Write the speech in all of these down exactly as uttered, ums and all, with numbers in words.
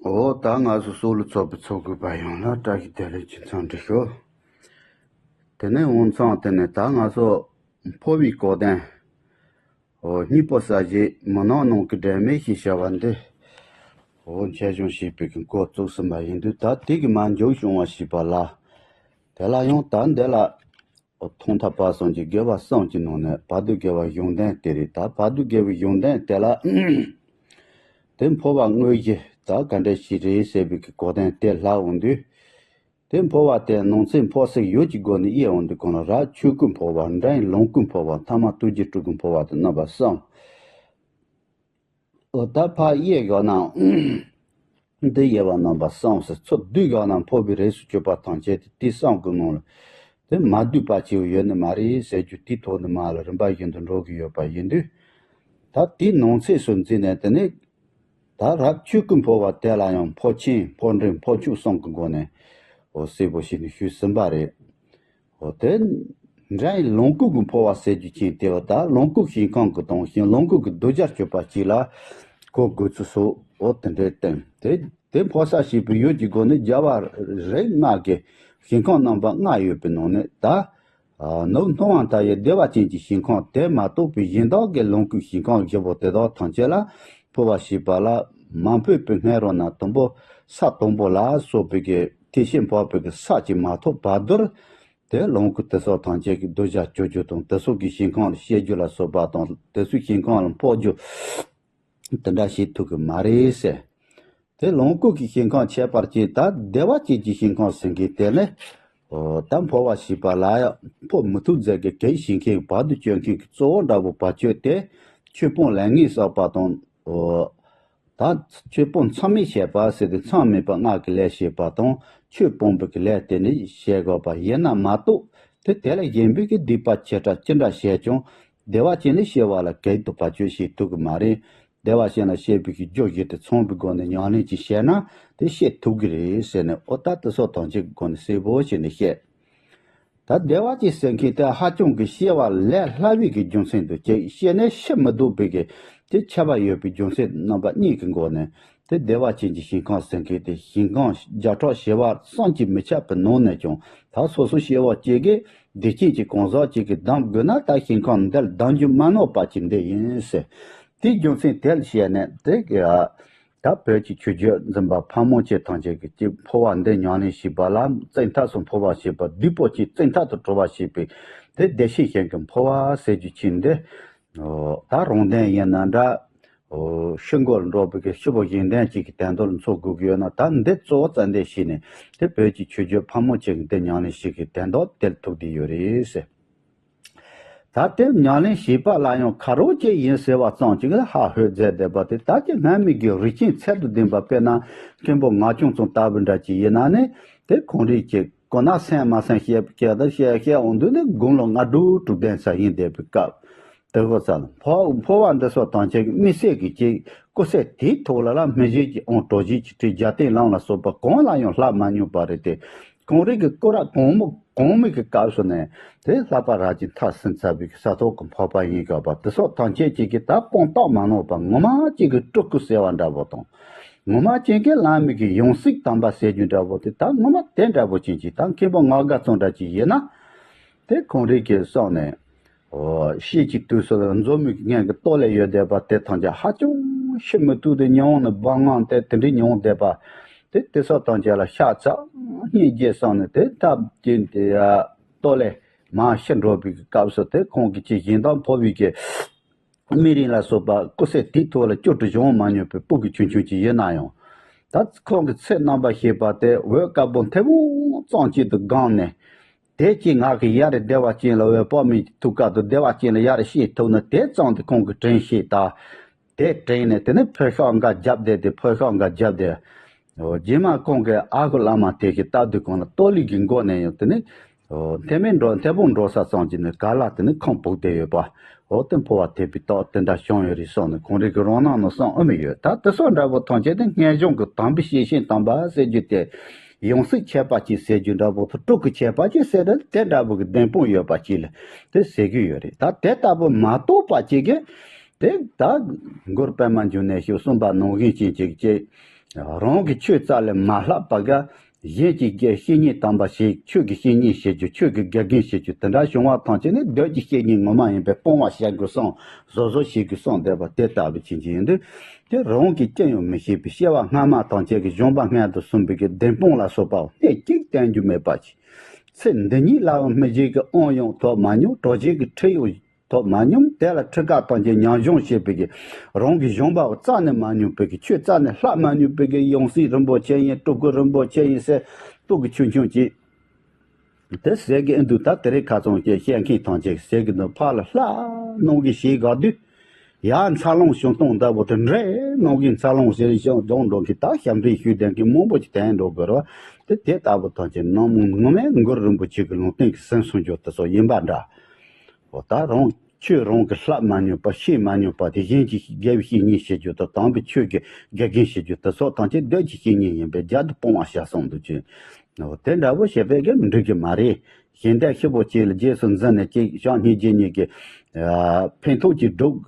འོ་ད་ང་ཚོ་སོ་ལོ་ཚོགས་པའི་ཚོགས་གཙོ་པ་ཡོངས་ལ་བཀྲ་ཤིས་བདེ་ལེགས་ཀྱི་འཚམས་འདྲི་ཞུ། དེ་ནས་འོང་ཚང་དེ་ནས་ད་ང་ཚོ་འཕོ་བའི་གོ་དོན། འོ་སྙིང་པོ་ཟ་བཞིན་མི་སྣང་སྣང་གི་སྒྲོན་མེ་ཞེས་བྱ་བ་འདི། འོ་མཆེད་གཞུང་ཞེས་པའི་གི་འགོ་བཙུགས་ཟིན་པ་ཡིན་དུས། ད་དེ་གི་མ་མཇུག་བྱུང་བ་ཞེས་པ་ལ། དེ་ལ་ཡང་ད་འདི་ལ། འོ་ཐོག་མཐའ་བར་གསུམ་གྱི་དགེ་བ་གསུམ་གྱི་ནང་ནས་བར་དོའི་དགེ་བ་གཞུང་དོན་དེ་རེད། ད་བར་དོའི་དགེ་བའི་གཞུང་དོན་དེ་ལ། དེ་འཕོ་བ་དངོས་གཞི་ད་ག་འདྲ་ཞིག་རེད་ཟེར་བའི་གི་གོ་དོན་དེ་ལྷག་འོང་དུས། དེ་འཕོ་བ་དེ་ནང་ཚན་འཕོ་ཟེར་ཡོད་ཀྱི་སྒོ་ནས་དབྱེ་འོང་དུས། གང་ལ་རབ་ཆོས་སྐུའི་འཕོ་བ། འབྲིང་ལོངས་སྐུའི་འཕོ་བ། ཐ་མ་ཐུགས་རྗེ་སྤྲུལ་སྐུའི་འཕོ་བ་དེ་རྣམ་པ་གསུམ། འོ་ད་ཕར་དབྱེ་བཞག་ན། འདི་དབྱེ་བ་རྣམ་པ་གསུམ་ཟེར། ཚུར་བསྡུས་བཞག་ན་འཕོ་བའི་རིགས་སུ་གྱུར་པ་ཐམས་ཅད་དེ་དེ་གསུམ་གྱི་ནང་ལ། དེ་མ་བསྡུས་པ་ཅིག་ཡོད་ནི་མ་རེད་ཟེར་རྒྱུ་དེའི་ཐོག་ནས་མར་ལ་རིམ་པ་བཞིན་དུ་འགྲོ་གི་ཡོད་པ་ཡིན་དུས། ད་དེའི་ནང་ཚན་སུ་འཛིན་ནས་དེ་ནས། ད་རབ་ཆོས་སྐུའི་འཕོ་བ་དེ་ལ་ཡང་འཕོ་ཆེན་འཕོ་འབྲིང་འཕོ་མཆོག་གསུམ་གྱི་སྒོ་ནས། འོ་གསལ་པོ་ཞིག་ནས་ཞུས་ཟིན་པ་རེད། འོ་དེ། འབྲིང་ལོངས་སྐུ་གི་འཕོ་བ་ཟེར་རྒྱུ་ཅན་དེ། འོ་ད་ལོངས་སྐུ་ཞིང་ཁམས་ཀྱི་དང་ཞིང་ལོངས་སྐུ་གི་གདུལ་བྱར་གྱུར་པ་ཅིག་ལ་གོ་དགོས་ཚུལ་སོགས། འོ་དེ་འདྲའི་སྟེང་དེ་དེ་འཕོ་ས་ཞེས་པའི་ཡུལ་གྱི་སྒོ་ནས་རྒྱལ་བ་རིགས་ལྔ་གི་ཞིང་ཁམས་རྣམ་པ་ལྔ་ཡོད་པའི་ནང་ནས་ད། ནུབ་སྣང་བ་མཐའ་ཡས་བདེ་བ་ཅན་གྱི་ཞིང་ཁམས་དེ་མ་གཏོགས་པའི་གཞན་དག་གི་ལོངས་སྐུའི་ཞིང་ཁམས་བཞི་པོ་དེ་དག་ཐམས་ཅད་ལ་འཕོ་བ་ཞེས་པ་ལ་མ་འཕོས་པའི་སྔོན་རོལ་ན་དང་པོ་ས་དང་པོ་ལ་སོགས་པའི་གི་དེ་བཞིན་འཕགས་པའི་གི་ས་ཅིག་མ་ཐོབ་བར་དུར། དེ་ལོངས་སྐུ་དེ་སོགས་ཐམས་ཅད་ཀྱི་གདུལ་བྱ་སྤྱོད་རྒྱུ་དང་། དེ་སོགས་ཀྱི་ཞིང་ཁམས་ལ་སྐྱེ་རྒྱུ་ལ་སོགས་པ་དང་། དེ་ཚོའི་ཞིང་ཁམས་ལ་འཕོ་རྒྱུ་དེ་འདྲ་བྱེད་ཐུབ་ཀྱི་མ་རེད་ཟེར། དེ་ལོངས་སྐུ་གི་ཞིང་ཁམས་ཁྱད་པར་ཅན་ད་བདེ་བ་ཅན་གྱི་ཞིང་ཁམས་ཟེར་མཁན་དེ་ནི། འོ་ད་འཕོ་བ་ཞེས་པ་ལ་ཡང་འཕོ་མི་ཐུབ་ཟེར་གི་གེགས་བྱེད་མཁན་བར་དུ་གཅོད་མཁན་གྱི་གཙོ་བོ་འདྲ་པོ་བར་གཅོད་དེ། ཆོས་སྤོང་ལས་ངན་བསགས་པ་དང་། འོ་ད་ཆོས་སྤོང་མཚམས་མེད་བྱས་པ་ཟེར་ཏེ། མཚམས་མེད་པ་སྔགས་ཀྱི་ལས་བྱེད་པ་དང་ཆོས་སྤོང་བའི་གི་ལས་དེ་ནི་བྱེད་དགོས་པ་ཡིན་ན་མ་གཏོགས། དེ་དེ་ལས་གཞན་པའི་གི་སྡིག་པ་ཆེ་ཕྲ་ཅི་འདྲ་བྱས་ཀྱང་བདེ་བ་ཅན་ལ་སྐྱེ་བ་ལ་གེགས་དང་བར་གཅོད་བྱེད་ཐུབ་ཀྱི་མ་རེད། བདེ་བ་ཅན་ལ་སྐྱེ་བའི་གི་རྒྱུ་བཞི་དེ་ཚང་བའི་སྒོ་ནས་ཉམས་ལེན་ཅིག་བྱས་ན་དེ་སྐྱེ་ཐུབ་ཀྱི་རེད་ཟེར་ནས། འོ་ད་དེ་སོགས་ཐམས་ཅད་ཀྱི་སྒོ་ནས་གསལ་པོ་བྱས་ནས་བཤད། ད་བདེ་བ་ཅན་ཟེར་མཁན་དེ་ཧ་ཅང་གི་སྐྱེ་བ་ལས་སླ་བའི་གི་རྒྱུ་མཚན་དུ། སྐྱེ་སྐྱེས་ནས་ཤི་མི་ལྡོག་པའི་གི་དེ་ཁྱད་པར་ཡོད་པའི་རྒྱུ་མཚན་རྣམ་པ་གཉིས་ཀྱི་སྒོ་ནས། དེ་བདེ་བ་ཅན་གྱི་ཞིང་ཁམས་ཟེར་མཁན་དེ། ཞིང་ཁམས་བརྒྱ་ཕྲག་བྱེ་བ་བསམ་གྱིས་མི་ཁྱབ་པའི་ནང་ནས་ཀྱང་ད་སོ་སོ་སྐྱེ་བོ་གཅིག་གིས་བདེ་སྐྱིད་ཀྱི་གང་ཟག་གཅིག་གིས་བདམས་དགོས་ན། ད་ཞིང་ཁམས་འདིར་བདམས་རྒྱུ་མ་ནོར་བ་ཅིག་འདི་ཡིན་ཟེར། དེའི་རྒྱུ་མཚན་དེ་ལ་བཤད་ནས་དེ་གི། ད་བོད་ཀྱི་ཆོས་བརྒྱུད་འཛིན་པ་ཕལ་མོ་ཆེ་ཐམས་ཅད་ཀྱིས་ཀྱི་འཕོ་བ་འདི་ཉམས་ལེན་བྱེད་པ་ལ། བཙན་ཐབས་སུ་འཕོ་བ་བྱེད་པ། བདུད་པོ་ཆེའི་བཙན་ཐབས་སུ་གྲོལ་བར་བྱེད་པའི་དེ་བདེ་གཤེགས་ཞིང་གི་འཕོ་བ་ཟེར་རྒྱུ་ཅན་འདི། ད་རང་དོན་ཡིན་ན་འདྲ། ཤི་འགོར་འགྲོ་བའི་གི་ཤི་བོ་གཞན་དོན་གཅིག་གི་དོན་དུ་འཚོ་དགོས་ཀྱི་ཡོད་ན། ད་འདི་གཙོ་བོ་བཙན་འདི་བྱས་ནས་དེ་བོད་ཀྱི་ཆོས་བརྒྱུད་ཕལ་མོ་ཆེ་གིས་དེ་ཉམས་ལེན་བྱེད་ཀྱི་དོན་དུ་དེར་ཐུག་བསྡད་ཡོད་རེད་ཟེར། ད་དེ་ཉམས་ལེན་བྱེད་པ་ལ་ཡང་ཁ་རོག་ཅིག་ཡིན་ཟེར་བ་ཙམ་ཅིག་ལ་ཧ་ཧོད་མཛད་བསྡད་པ་དེ། ད་ཀྱི་སྔ་མའི་གི་རིགས་ཅན་ཚད་དང་ལྡན་པ། དཔེར་ན་མཁན་པོ་ངག་ཆུང་ཚང་ལྟ་བུ་འདྲ་ཅིག་ཡིན་ན་ནི། དེ་ཁོང་རིགས་ཀྱི་གོ་ན་སེམས་མ་སེམས་བཤད་བཤད་ད་བཤད་བཤད་འོང་དུས་ནི་དགུང་ལོ་ལྔ་དྲུག་དྲུག་བདུན་ཙམ་ཡིན་བསྡད་པའི་སྐབས། དེ་གོ་ས་ལ་འཕོ་འཕོ་བ་འདི་སོགས་ཐམས་ཅད་ཀྱི་དམིགས་བསལ་གྱི་ཅིག་སྐུ་ཚེ་དེའི་ཐོག་ལ་ལ་སྨིན་བྱེད་ཀྱི་དབང་གྲོལ་བྱེད་ཀྱི་ཁྲིད་རྒྱ་སྟེང་ལམ་ལ་སོགས་པ་གང་ལ་ཡང་ལྷག་མ་མྱོང་བ་རེད་དེ། ཁོང་རིགས་ཀྱི་སྐུ་རབ་གོང་མ་གོང་མའི་གི་སྐབས་སུ་ནས་དེ་ལྷག་པ་རབ་ཅིང་མཐར་ཕྱིན་ཚར་བའི་གི་ས་ཐོག་གི་འཕགས་པ་ཡིན་དགོས་པ། དེ་སོགས་ཐམས་ཅད་ཅིག་གིས་ད་སྤངས་རྟོགས་མ་ནོར་བ་ངོ་མ་ཅིག་གི་སྤྲུལ་སྐུ་ཟེར་བ་འདྲ་པོ་དང་། ངོ་མ་ཅན་གྱི་བླ་མའི་གི་ཡང་སྲིད་དམ་པ་ཟེར་རྒྱུ་འདྲ་པོ་དེ། ད་ངོ་མ་དེ་འདྲ་པོ་ཅན་གྱི་ད་མཁན་པོ་ངག་དགའ་ཚང་འདྲ་ཅིག་ཡིན་ན། དེ་ཁོང་རིགས་ཀྱི་སོང་ནས། འོ་ཤེས་ཀྱི་དུས་སུ་འཛོམས་མི་གི་ངན་གྱི་ལྟོ་ལས་ཡོད་བསྡད་པ་དེ་ཐམས་ཅད་ཧ་ཅང་ཤི་མི་ཐུབ་དེ་མྱོང་ནས་སྦ་ངང་དེ་དེ་འདྲའི་མྱོང་བསྡད་པ། དེ་དེ་སོགས་ཐམས་ཅད་ལ་ཤ་ཚ་སྙིང་རྗེ་སོང་ནས་དེ་སྟབས་ཀྱིས་དེ་ལྟོ་ལས་མར་ཤི་འགྲོ་བའི་གི་སྐབས་སུ་དེ་ཁོང་གི་ཅི་གཞན་དང་འཕོ་བའི་གི་སྨན་རིན་ལ་སོགས་པ་སྐུ་ཚེ་དེའི་ཐོག་ལ་བསྐྱུར་དུ་བྱུང་མ་མྱོང་པའི་སྤུ་གུ་ཆུང་ཆུང་ཅིག་ཡིན་ན་ཡང་། ད་ཁོང་གི་ཚེ་རྣམ་པར་ཤེས་པ་དེ་འོད་དཀར་པོ་མཐེ་བོང་ཙམ་ཅིག་ཏུ་བསྒང་ནས། དེ་ཅི་ང་གི་ཡར་བདེ་བ་ཅན་ལ་འོད་དཔག་མེད་ཀྱི་ཐུགས་ཀ་དུ་བདེ་བ་ཅན་ལ་ཡར་བཤད་ཐུབ་ན། དེ་ཙམ་དུ་ཁོང་གི་དྲན་ཤེས་དང་། དེ་དྲན་ནས་དེ་ནས་འཕེལ་ཤག་འགའ་བརྒྱབ་བསྡད་དེ། འཕེལ་ཤག་འགའ་བརྒྱབ་བསྡད། རྗེས་མ་ཁོང་གིས་ཨ་ཁུ་བླ་མ་དེ་གི་ལྟ་དུས་གང་ལ་ལྟོ་ལི་གི་མགོ་ནས་ཡང་དེ་ནས། འོ་མཐེ་མེ་འགྲོ་མཐེ་བོང་འགྲོ་ས་ཙམ་གྱི་ནས་ག་ལ་དེ་ནས་ཁོང་སྤུག་བསྡད་ཡོད་པ། འོ་དེ་འཕོ་བ་དེ་བའི་རྟགས་དེ་འདྲ་བྱུང་ཡོད་རེད་གསུངས་ནས། ཁོང་རང་གི་རང་སྣང་ནང་གསུངས་ཨ་མི་ཡོད། ད་དེ་སོགས་འདྲ་པོ་ཐམས་ཅད་དེ་སྔོན་བྱུང་གི་དམ་པའི་བཤད་ཤིང་དམ་པ་ཟེར་རྒྱུ་དེ། ཡང་སྲིད་ཁྱད་པར་ཅན་ཟེར་རྒྱུ་འདྲ་པོ་དང་སྤྲུལ་སྐུ་ཁྱད་པར་ཅན་ཟེར་ན་དེ་འདྲ་པོ་གི་བདེན་དཔང་ཡོད་པ་ཅིག་ལ་དེ་ཟེར་གྱི་ཡོད་རེད། ད་དེ་ལྟ་བུ་མ་གཏོགས་པ་ཅིག་གིས་དེ་ད་མགུར་པདྨ་འབྱུང་གནས་ཞེས་གསུངས་པ་ནང་བཞིན་ཅན་ཅིག་ཅེས། རང་གི་ཆོས་རྩ་ལས་མ་བསླབས་པ་ག་གཞན་གྱི་དགེ་བཤེས་གཉེན་དམ་པ་ཞིག་ཆོས་ཀྱི་བཤེས་གཉེན་བྱེད་རྒྱུ། ཆོས་ཀྱི་དགེ་རྒན་བྱེད་རྒྱུ། དེ་འདྲ་བྱུང་བ་ཐམས་ཅད་ནི་བདུད་ཀྱི་བཤེས་གཉེན་ངོ་མ་ཡིན་པས་སྤོང་བ་བྱ་དགོས་གསུངས། བཟོ་བཟོ་བྱེད་དགོས་གསུངས་བསྡད་པ་དེ་ལྟ་བུ་ཅན་ཅིག་ཡིན་དུས། དེ་རང་གིས་ཅི་ཡང་མི་ཤེས་པའི་སྐྱེ་བ་སྔ་མ་ཐམས་ཅད་ཀྱི་སྦྱོང་བ་སྔོན་དུ་སོང་བའི་གི་བདེན་དཔང་ལ་སོགས་པ་སྣེ་གཅིག་བསྟན་རྒྱུ་མེད་པ་ཅིག་ཚེ་འདི་ཉིད་ལའང་སྨིན་བྱེད་ཀྱི་དབང་ཡང་ཐོབ་མ་མྱོང་། གྲོལ་བྱེད་ཀྱི་ཁྲིད་ཡང་ཐོབ་མ་མྱོང་། དེ་ལ་ཁྲིད་ཀ་དང་བཅས་ཉམས་སྦྱོང་བྱེད་པའི་གི་རང་གི་སྦྱོང་བ་རྩ་ནས་མ་མྱོང་བའི་གི་ཆོས་རྩ་ནས་བསླབ་མ་མྱོང་བའི་གི་ཡང་སྲིད་རིན་པོ་ཆེ་ཡིན། སྤྲུལ་སྐུ་རིན་པོ་ཆེ་ཡིན་ཟེར་སྟོད་གི་ཆུང་ཆུང་གཅིག་དེ་ཟེར་གི་ཨེ་འདུག་ད་དེ་རིང་ཁ་སང་གི་བཤད་མཁན་ཐམས་ཅད་ཟེར་གི་འདུག་ཕར་ལ་ལྷ་གནང་གི་ཞེས་དགའ་དུས། ཡ་འཚར་ལོངས་བྱུང་སྟངས་ལྟ་བུ་དེ་འདྲའི་ནང་གི་འཚར་ལོངས་ཟེར་ཞིང་སྦྱོང་འགྲོ་གི་ད་ཞབས་འདྲེན་ཞུས་ལྡན་གི་མང་པོ་ཅིག་དེ་འགྲོ་དགོས་ར། དེ་དེ་ལྟ་བུ་ཐམས་ཅད་ནང་མོ་ངོ་མའི་གུ་རུ་རིན་པོ་ཆེ་གི་ལུང་བསྟན་གི་སེམས་སྲུང་རྒྱུ་དེ་ཚོ་ཡིན་པ་འདྲ། འོ་ད་རང་ཆོས་རང་གི་བསླབ་མ་མྱོང་པ་ཤེས་མ་མྱོང་པ་དེ་གཞན་གྱི་དགེ་བའི་བཤེས་གཉེན་བྱེད་རྒྱུ་དང་དམ་པའི་ཆོས་ཀྱི་དགེ་རྒན་བྱེད་རྒྱུ་དེ་ཚོ་ཐམས་ཅད་བདུད་ཀྱི་བཤེས་གཉེན་ཡིན་པས་རྒྱལ་དུ་སྤོང་བ་བྱ་གསུངས་འདུག་ཅེས། འོ་དེ་འདྲ་བོ་བྱས་པས་ཀྱང་འགྲིག་གི་མ་རེད། གཞན་དོན་ཤི་བོ་ཅིག་ལ་རྗེས་སུ་འཛིན་ནས་ཅིག་བྱང་སྙིང་རྗེ་གཉིས་ཀྱི་ཕན་ཐོགས་ཀྱི་སྒྲུབ།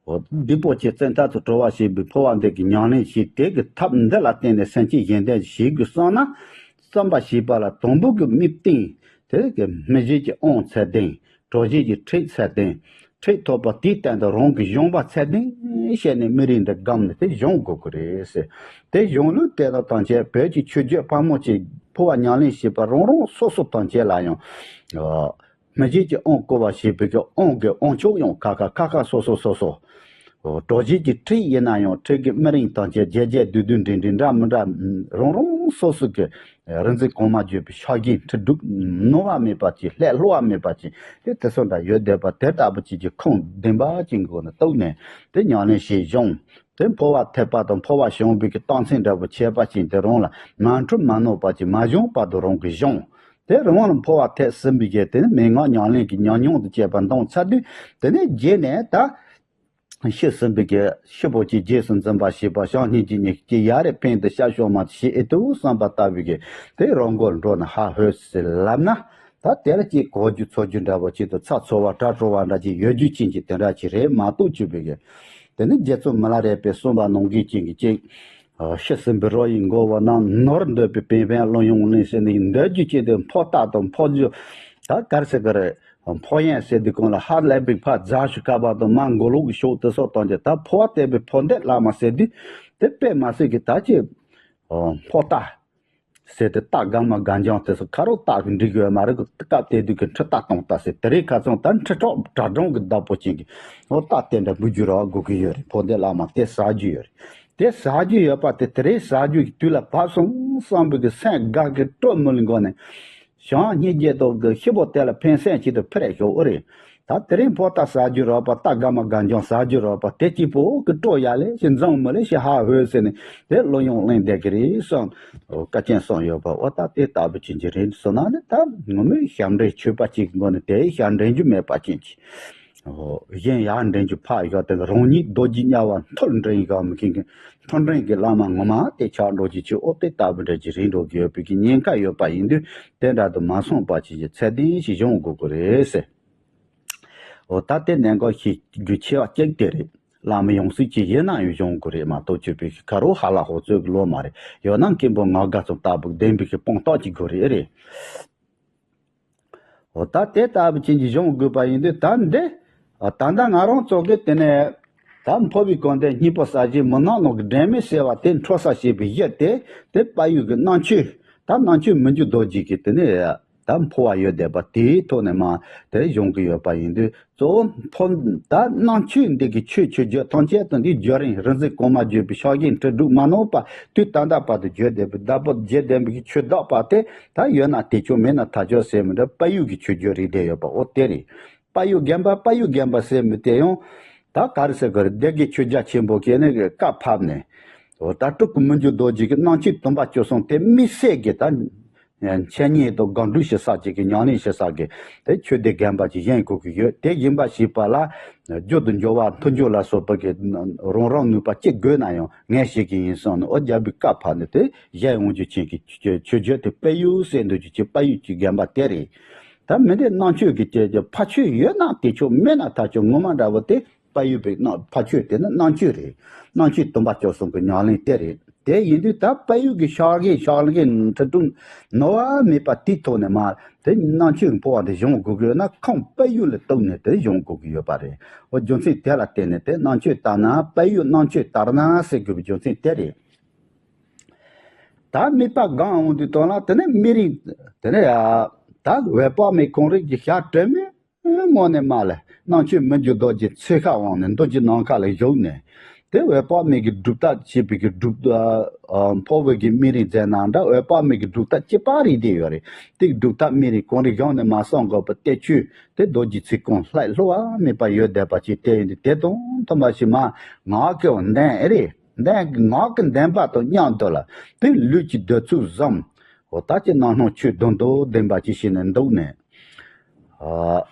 འོ་བདེ་པོ་ཆེ་བཙན་ཐབས་སུ་གྲོལ་བ་ཞེས་པའི་འཕོ་བ་འདི་གི་ཉམས་ལེན་བྱེད། དེ་གི་ཐབས་འདི་ལ་བརྟེན་ནས་སེམས་ཅན་གཞན་དོན་བྱེད་དགོས་བསམ་ན། བསམ་པ་བྱེད་པ་ལ་དང་པོ་གི་དམིགས་རྟེན་དེ་གི་སྨིན་བྱེད་ཀྱི་དབང་ཚད་ལྡན། གྲོལ་བྱེད་ཀྱི་ཁྲིད་ཚད་ལྡན། ཁྲིད་ཐོབ་པ་དེའི་སྟེང་དུ་རང་གི་སྦྱོང་བ་ཚད་ལྡན་བྱས་ནས་མི་རིགས་འདི་བསྒོམས་ནས་དེ་སྦྱོང་དགོས་ཀྱི་རེད་ཟེར། དེ་སྦྱོང་ལུགས་དེ་དག་ཐམས་ཅད་བོད་ཀྱི་ཆོས་བརྒྱུད་ཕལ་མོ་ཆེ་འཕོ་བ་ཉམས་ལེན་བྱེད་པ་རང་རང་སོ་སོ་ཐམས་ཅད་ལ་ཡང་། སྨིན་བྱེད་ཀྱི་དབང་བསྐུར་བ་ཞེས་པའི་གི་དབང་གི་དབང་ཕྱུག་ཡང་ཁ་ཁ་ཁ་ཁ་སོ་སོ་སོ་སོ། གྲོལ་བྱེད་ཀྱི་ཁྲིད་ཡིན་ན་ཡང་ཁྲིད་ཀྱི་སྨིན་རིམ་དང་བཅས་རྒྱས་རྒྱས་བསྡུས་བསྡུས་འདྲེས་འདྲེས་འདྲ་མི་འདྲ་རང་རང་སོ་སོ་གི་རིག་འཛིན་གོང་མ་བརྒྱུད་པའི་ཕྱག་རྒྱའི་ཁྲིད་སྒྲུབ་ནོར་བ་མེད་པ་ཅིག་ལྷད་ལྷོ་བ་མེད་པ་ཅིག་དེ་དེ་ཚོ་འདྲ་ཡོད་བསྡད་པ་དེ་ལྟ་བུ་ཅིག་གི་ཁུངས་ལྡན་པ་ཅིག་གི་སྒོ་ནས་གཏུགས་ནས་དེ་ཉམས་ལེན་བྱེད་སྦྱོང་། དེ་འཕོ་བ་ཐེབས་པ་དང་འཕོ་བ་བྱུང་བའི་གི་རྟགས་མཚན་འདྲ་བོ་ཁྱད་པར་ཅན་དེ་རང་ལ་མ་འཁྲུལ་མ་ནོར་བ་ཅིག་མ་བྱུང་བར་དུ་རང་གིས་སྦྱོང་། དེ་རང་ལ་འཕོ་བ་ཐེབས་ཟིན་པའི་རྗེས་དེ་ནི་མན་ངག་ཉམས་ལེན་གྱི་ཉམས་མྱོང་དང་བཅས་པ་འདོན་ཚར་དུས་དེ་ནས་རྗེས་ནས་ད་ཤི་ཟིན་པའི་གི་ཤི་བོ་ཅིག་རྗེས་སུ་འཛིན་པ་ཞེས་པ་བྱང་སྙིང་རྗེ་གཉིས་ཀྱི་ཡ་རེ་ཕན་དུ་ཤ་ཤོ་མ་ཞེས་ཨེ་ཏུ་བསམ་པ་ལྟ་བུའི་གི་དེ་རང་མགོར་འགྲོ་ན་ཧ་ཧོས་ཟེར་ལབ་ན། ད་དེ་ལ་ཅིག་གོ་རྒྱུ་ཚོར་རྒྱུ་འདྲ་བོ་ཅིག་ཏུ་ཚ་ཚོར་བ་དྲག་བྲོ་བ་འདྲ་ཅིག་ཡོད་རྒྱུ་ཅན་གྱི་དེ་འདྲ་ཅིག་རེད་མ་གཏོགས་ཅིག་པའི་གི་དེ་ནི་རྗེ་བཙུན་མི་ལ་རས་པས་གསུངས་པ་ནང་བཞིན་ཅན་གྱི་ཅིག་ཤི་ཟིན་པའི་རོ་ཡི་མགོ་བོ་ན་ནོར་འདོད་པའི་བན་བན་བློ་ཡོང་ལེན་ཟེར་ནས་འདོད་རྒྱུ་ཅན་དུ་འཕོ་རྟགས་དང་འཕོ་རྒྱུ་ད་གར་ཟེར་གི་རེད། འཕོ་ཡན་ཟེར་དུས་གོང་ལ་ཧ་ལས་པའི་ཕ་རྫ་ཞུ་ཀ་བ་དང་མ་མགོ་ལོག་གི་ཕྱོགས་དེ་སོགས་དང་གཅིག་ད་འཕོ་བ་བསྟན་པའི་འཕོ་འདོད་བླ་མ་ཟེར་དུས་དེ་དཔེ་མ་སྲིད་ཀྱི་ད་ཅི་འཕོ་རྟགས་ཟེར་ཏེ་རྟགས་དགའ་མ་དགའ་འཇམ་དེ་ཚོ་ཁ་རོག་རྟགས་ཀྱི་འགྲིག་ཡོད་མ་རེད། སྐབས་དེ་དུས་ཀྱི་འཕྲུལ་རྟགས་གཏོང་རྟགས་ཟེར་དེ་རིང་ཁ་སང་ད་འཕྲུལ་ཐོག་དྲ་གྲོང་གི་བདག་པོ་ཅན་གྱི་འོ་རྟགས་དེ་འདྲ་འབུལ་རྒྱུ་ར་དགོས་ཀྱི་ཡོད་རེད། འཕོ་འདོད་བླ་མ་དེ་ཟ་རྒྱུ་ཡོད་རེད། དེ་ཟ་རྒྱུ་ཡོད་པ་དེ་དེ་རིང་ཟ་རྒྱུ་གི་དུས་ལ་བབ་སོང་བསམ་པའི་གི་སེམས་དགའ་གི་སྤྲོ་མོ་ལ་འགོ་ནས་བྱང་སྙིང་རྗེ་དང་གི་ཤི་བོ་དེ་ལ་ཕན་སེམས་ཅིག་ཏུ་འཕེལ་ཞོག་ཨོ་རེད། ད་དེ་རིང་འཕོ་རྟགས་ཟ་རྒྱུ་རག་པ་རྟགས་དགའ་མ་དགའ་འཇམ་ཟ་རྒྱུ་རག་པ་དེ་གཅིག་པོ་གི་སྤྲོ་ཡ་ལེ་ཞེ་འཛོམས་མི་ལེ་ཞེ་ཧ་ཧོས་ཟེར་ནས་དེ་བློ་ཡོང་གླེང་བསྡད་གི་རེད་བསམ། ཨོ་བཀའ་ཆེན་གསུངས་ཡོད་པ་ཨོ་ད་དེ་ལྟ་བུ་ཅན་གྱི་རེད་སོང་ན་ནི་ད་ངོ་མའི་ཞབས་འདྲེན་ཆོས་པ་གཅིག་གི་མགོ་ནས་དེའི་ཞབས་འདྲེན་རྒྱུ་མེད་པ་ཅན་གྱི། ཨོ་གཞན་ཡར་འདྲེན་རྒྱུ་ཕར་བཞག་དེ་རང་ཉིད་རྡོ་རྗེ་དམྱལ་བ་མཐོལ་འདྲེན་ཡི་ག་མི་མཁན་གྱི་མཐོ་འདྲེན་གྱི་བླ་མ་ངོ་མ་དེ་ཆགས་འགྲོ་གི་ཆོས་ཨོ་དེ་ལྟ་བུ་འདྲ་གྱི་རེད་འགྲོ་གི་ཡོད་པའི་གི་ཉེན་ཁ་ཡོད་པ་ཡིན་དུས་དེ་འདྲ་དུ་མ་སོང་པ་ཅིག་གི་ཚད་ལྡན་ཞིག་སྦྱོང་དགོས་ཀྱི་རེད་ཟེར། འོ་ད་དེ་གནད་འགག་ཤེས་རྒྱུ་ཆེ་བ་གཅིག་དེ་རེད། བླ་མ་ཡོང་སྲིད་ཅིག་ཡིན་ན་ཡང་སྦྱོང་དགོས་རེད་མ་གཏོགས་ཆོས་པའི་ཁ་རོ་ཧ་ལ་ཧོ་ཚོད་ཀྱི་ལོ་མ་རེད། ཡོད་ན་མཁན་པོ་ངག་དགའ་ཚོ་ལྟ་བུ་བདེན་པའི་གི་སྤོང་རྟགས་ཀྱི་དགོས་རེད་རེད། འོ་ད་དེ་ལྟ་བུ་ཅན་གྱི་སྦྱོང་དགོས་པ་ཡིན་དུས་ད་འདི་ད་ལྟ་ང་རང་ཚོ་གི་དེ་ནས་ད་འཕོ་བའི་གོ་འདས་སྙིང་པོ་གསར་བཞེངས་མུན་ནག་ནང་གི་སྒྲོན་མེ་ཟེར་བ་དེ་འཕྲོ་ས་བྱེད་པའི་གཞི་དེ་དེ་དཔལ་ཡུལ་གྱི་རྣམ་དཔྱོད་ད་རྣམ་དཔྱོད་མི་འགྱུར་རྡོ་རྗེ་གི་དེ་ནས། ད་འཕོ་བ་ཡོད་བསྡད་པ་དེའི་ཐོག་ནས་མ་དེ་སྦྱོང་གི་ཡོད་པ་ཡིན་དུས་གཙོ་བོ་འཕོ་ད་རྣམ་དཔྱོད་འདི་གི་ཆོས་ཆོས་བརྒྱུད་ཐམས་ཅད་དུ་འདི་བརྒྱུད་རིམ་རིག་འཛིན་གོང་མ་བརྒྱུད་པའི་ཕྱག་རྒྱའི་ཁྲིད་སྒྲུབ་མ་ནོར་བ་དུས་ད་ལྟ་བར་དུ་བརྒྱུད་བསྡད་པའི་བདག་པོ་རྗེ་བདེན་པའི་ཆོས་བདག་པ་དེ་ད་ཡོད་ན་དེ་ཆོས་མེད་ན་ཐ་ཆོས་ཟེར་མི་འདྲ་དཔལ་ཡུལ་གྱི་ཆོས་བརྒྱུད་རིགས་བསྡད་ཡོད་པ་འོ་དེ་རེད། དཔལ་ཡུལ་རྒན་པ་དཔལ་ཡུལ་རྒན་པ་ཟེར་མི་དེ་ཡང་ད་ག་རེ་ཟེར་དགོས་རེད། སྡེ་དགེ་ཆོས་རྒྱལ་ཆེན་པོ་ཁྱེད་ནས་བཀའ་ཕབ་ནས་འོ་ད་སྤྲུལ་སྐུ་མི་འགྱུར་རྡོ་རྗེ་གི་རྣམ་དཔྱོད་སྟོན་པ་བཅུ་གསུམ་དེ་དམིགས་བསལ་གྱི་ད། འཆད་ཉན་དང་སྒོམ་སྒྲུབ་བྱེད་ས་ཅིག་གི་ཉམས་ལེན་བྱེད་ས་གི་དེ་ཆོས་སྡེ་རྒན་པ་ཅིག་བཞེངས་དགོས་ཀྱི་ཡོད། དེ་ཡིན་པ་ཞིག་པ་ལ་རྒྱུ་དང་འབྱོར་བ་མཐུན་འཇུག་ལ་སོགས་པ་གི་རང་རང་ནུས་པ་ཅི་དགོས་ན་ཡང་ངས་བྱེད་ཀྱི་ཡིན་གསུངས་ནས་ཨོ་རྒྱལ་པོའི་བཀའ་ཕབ་ནས་དེ་གཞན་དབང་སྒྱུར་ཅན་གྱི་ཆོས་བརྒྱུད་དེ་དཔལ་ཡུལ་ཟེར་འདོད་ཀྱི་ཆེ་དཔལ་ཡུལ་གྱི་རྒན་པ་དེ་རེད། ད་མི་འདི་རྣམ་དཔྱོད་ཀྱི་ཕ་ཆོས་ཡོད་ན་དེ་ཆོས་མེད་ན་ཐ་ཆོས་ངོ་མ་འདྲ་བོ་དེ། དཔལ་ཡུལ་པའི་རྣམ་ཕ་ཆོས་དེ་ནི་རྣམ་དཔྱོད་རེད། རྣམ་དཔྱོད་སྟོན་པ་བཅུ་གསུམ་གྱི་ཉམས་ལེན་དེ་རེད། དེ་ཡིན་དུས་ད་དཔལ་ཡུལ་གྱི་ཕྱག་གི་ཕྱག་ལེན་གྱི་ཁྲིད་སྟོན་ནོར་བ་མེད་པ་དེའི་ཐོག་ནས་མ་དེ་ནང་ཆོས་འཕོ་བ་དེ་སྦྱོང་དགོས་ཀྱི་ཡོད་ན། ཁམས་དཔལ་ཡུལ་ལ་གཏུགས་ནས་དེ་སྦྱོང་དགོས་ཀྱི་ཡོད་པ་རེད། འོ་རྒྱུ་མཚན་དེ་ལ་བརྟེན་ནས་དེ་ནང་ཆོས་ལྟར་ན་དཔལ་ཡུལ་ནང་ཆོས་ལྟར་ན་ཟེར་དགོས་པའི་རྒྱུ་མཚན་དེ་རེད། ད་དམིགས་པ་གང་འོང་དུས་དོན་ལ་དེ་ནས་མི་རིགས་དེ་ནས་ཡ་ད་འོད་དཔག་མེད་གངས་རི་གི་ཞལ་དྲོན་མོའི་ངོས་ནས་མ་ལ་ནང་ཆོས་མི་འགྱུར་རྡོ་རྗེ་ཚེ་ཁ་དབང་ནས་མདོ་རྒྱུད་ནམ་མཁའ་ལ་བཞུགས་ནས། དེ་འོད་དཔག་མེད་ཀྱི་སྒྲུབ་ཐབས་བྱེད་པའི་གི་སྒྲུབ་ཨ་འཕོ་བའི་གི་སྨིན་རིམ་མཛད་ན་འདྲ། འོད་དཔག་མེད་ཀྱི་སྒྲུབ་ཐབས་ཅི་པ་རིགས་དེ་ཡོད་རེད། དེ་སྒྲུབ་ཐབས་སྨིན་རིམ་གངས་རི་གཞུང་ནས་མ་གསུང་དགོས་པ་སྟེ། ཆོས་དེ་རྡོ་རྗེ་ཚིག་ཀུན་ལྷག་བསླུ་བ་མེད་པ་ཡོད་བསྡད་པ་ཅིག་དེ་ཡིན་དུས་དེ་དང་མཐུན་པ་ཞིག་མ་ངག་གི་འོ་འདན་ཨེ་རེད། འདན་ངག་གི་འདན་པ་དང་མཉམ་དུ་ལ་དེ་ལུས་ཀྱི་འདོད་ཚུལ་བཟང་འོ་ད་ཅི་ནང་སྣང་ཆོས་དོན་དང་ལྡན་པ་ཅིག་བྱས་ནས་འདུག་ནས། ཨ།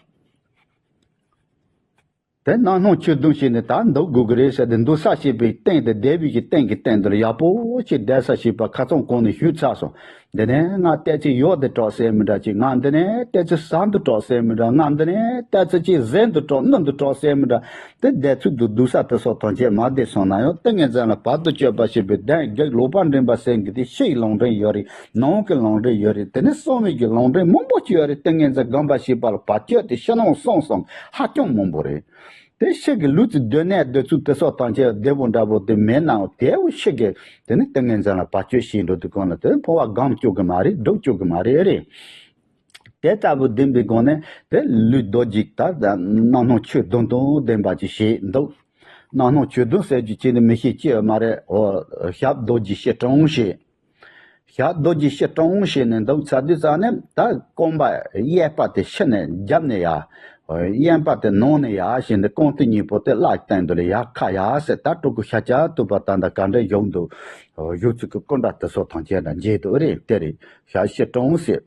དེ་ནང་སྣང་ཆོས་དོན་བྱས་ནས་ད་འདུག་དགོས་ཀྱི་རེད་ཟེར་ཏེ་འདུག་ས་བྱེད་པའི་སྟེང་དེ་བསྡད་པའི་གི་སྟེང་གི་སྟེང་དུ་ལ་ཡག་པོ་ཅིག་བསྡད་ས་བྱེད་པ་ཁ་ཚང་གོང་ནས་ཞུས་ཚར་སོང་། འདི་ནས་ང་ལྟས་ཚེ་ཡོག་འདི་གྲོགས་ཟེར་མི་འདྲ་ཅིག་ང་འདི་ནས་ལྟས་ཚེ་ཟ་འདི་གྲོགས་ཟེར་མི་འདྲ། ང་འདི་ནས་ལྟས་ཚེ་ཅིག་ཟས་འདི་གྲོགས་སྣུམ་འདི་གྲོགས་ཟེར་མི་འདྲ། དེ་བསྡད་ཚུལ་དུ་སྡུག་ས་དེ་སོགས་ཐམས་ཅད་མ་བསྡད་སོང་ན་ཡང་ཏིང་ངེ་འཛིན་ལ་བར་དུ་གཅོད་པ་ཞེས་པའི་གདན་བགེགས་ལོག་པར་འདྲེན་པ་ཟེར་གྱི་དེ་ཕྱི་ཡི་ལུང་འདྲེན་ཡོད་རེད། ནང་གི་ལུང་འདྲེན་ཡོད་རེད། དེ་ནས་གསང་བའི་གི་ལུང་འདྲེན་མང་པོ་ཅིག་ཡོད་རེད། ཏིང་ངེ་འཛིན་སྒོམ་པ་ཞེས་པ་ལ་བར་གཅོད་དེ་ཕྱི་ནང་གསང་གསུམ་ཧ་ཅང་མང་པོ་རེད། དེ་ཕྱི་གི་ལུས་ཀྱི་སྡོད་གནས་སྡོད་ཚུལ་དེ་སོགས་ཐམས་ཅད་བདེ་པོ་འདྲ་པོ་དེ་མེད་ནའང་དེའུ་ཕྱི་གི་དེ་ནི་ཏིང་ངེ་འཛིན་ལ་བར་གཅོད་བྱས་འགྲོ་དུས་གང་ལ་དེ་འཕོ་བ་སྒོམ་བཅུག་གི་མ་རེད། སྒྲུབ་བཅུག་གི་མ་རེད་རེད། དེ་ལྟ་བུ་བདེན་པའི་སྒོ་ནས་དེ་ལུས་རྡོ་རྗེ་ད་ནང་སྣང་ཆོས་དོན་དང་ལྡན་པ་ཅིག་བྱས་འདུག་ནང་སྣང་ཆོས་དོན་ཟེར་རྒྱུ་ཅི་ནི་མི་ཤེས་ཅི་ཡོད་མ་རེད། འོ་ཞབས་རྡོ་རྗེ་སྐྱིལ་ཀྲུང་བྱས། ཞག་རྡོ་རྗེ་སྐྱིལ་ཀྲུང་བྱས་ནས་འདུག་ཚར་དུས་ཙང་ནས་ད་རྐང་པ་གཡས་པ་དེ་ཕྱི་ནས་རྒྱབ་ནས་ཡར། གཡོན་པ་དེ་ནང་ནས་ཡར་བྱས་ནས་རྐང་མཐིལ་གཉིས་པོ་དེ་བརླག་སྟེང་དུ་ལ་ཡར་ཁ་ཡར་ཟེར། ད་སྤྲུལ་སྐུ་ཤཱཀྱ་ཐུབ་པ་ད་ལྟ་ག་འདྲ་བཞུགས་འདུག་བཞུགས་ཚུལ་གྱི་སྐུ་འདྲ་དེ་སོགས་ཐམས་ཅད་ལ་མཇལ་འདུག་རེད། དེ་རེད། ཞག་སྐྱིལ་ཀྲུང་ཟེར།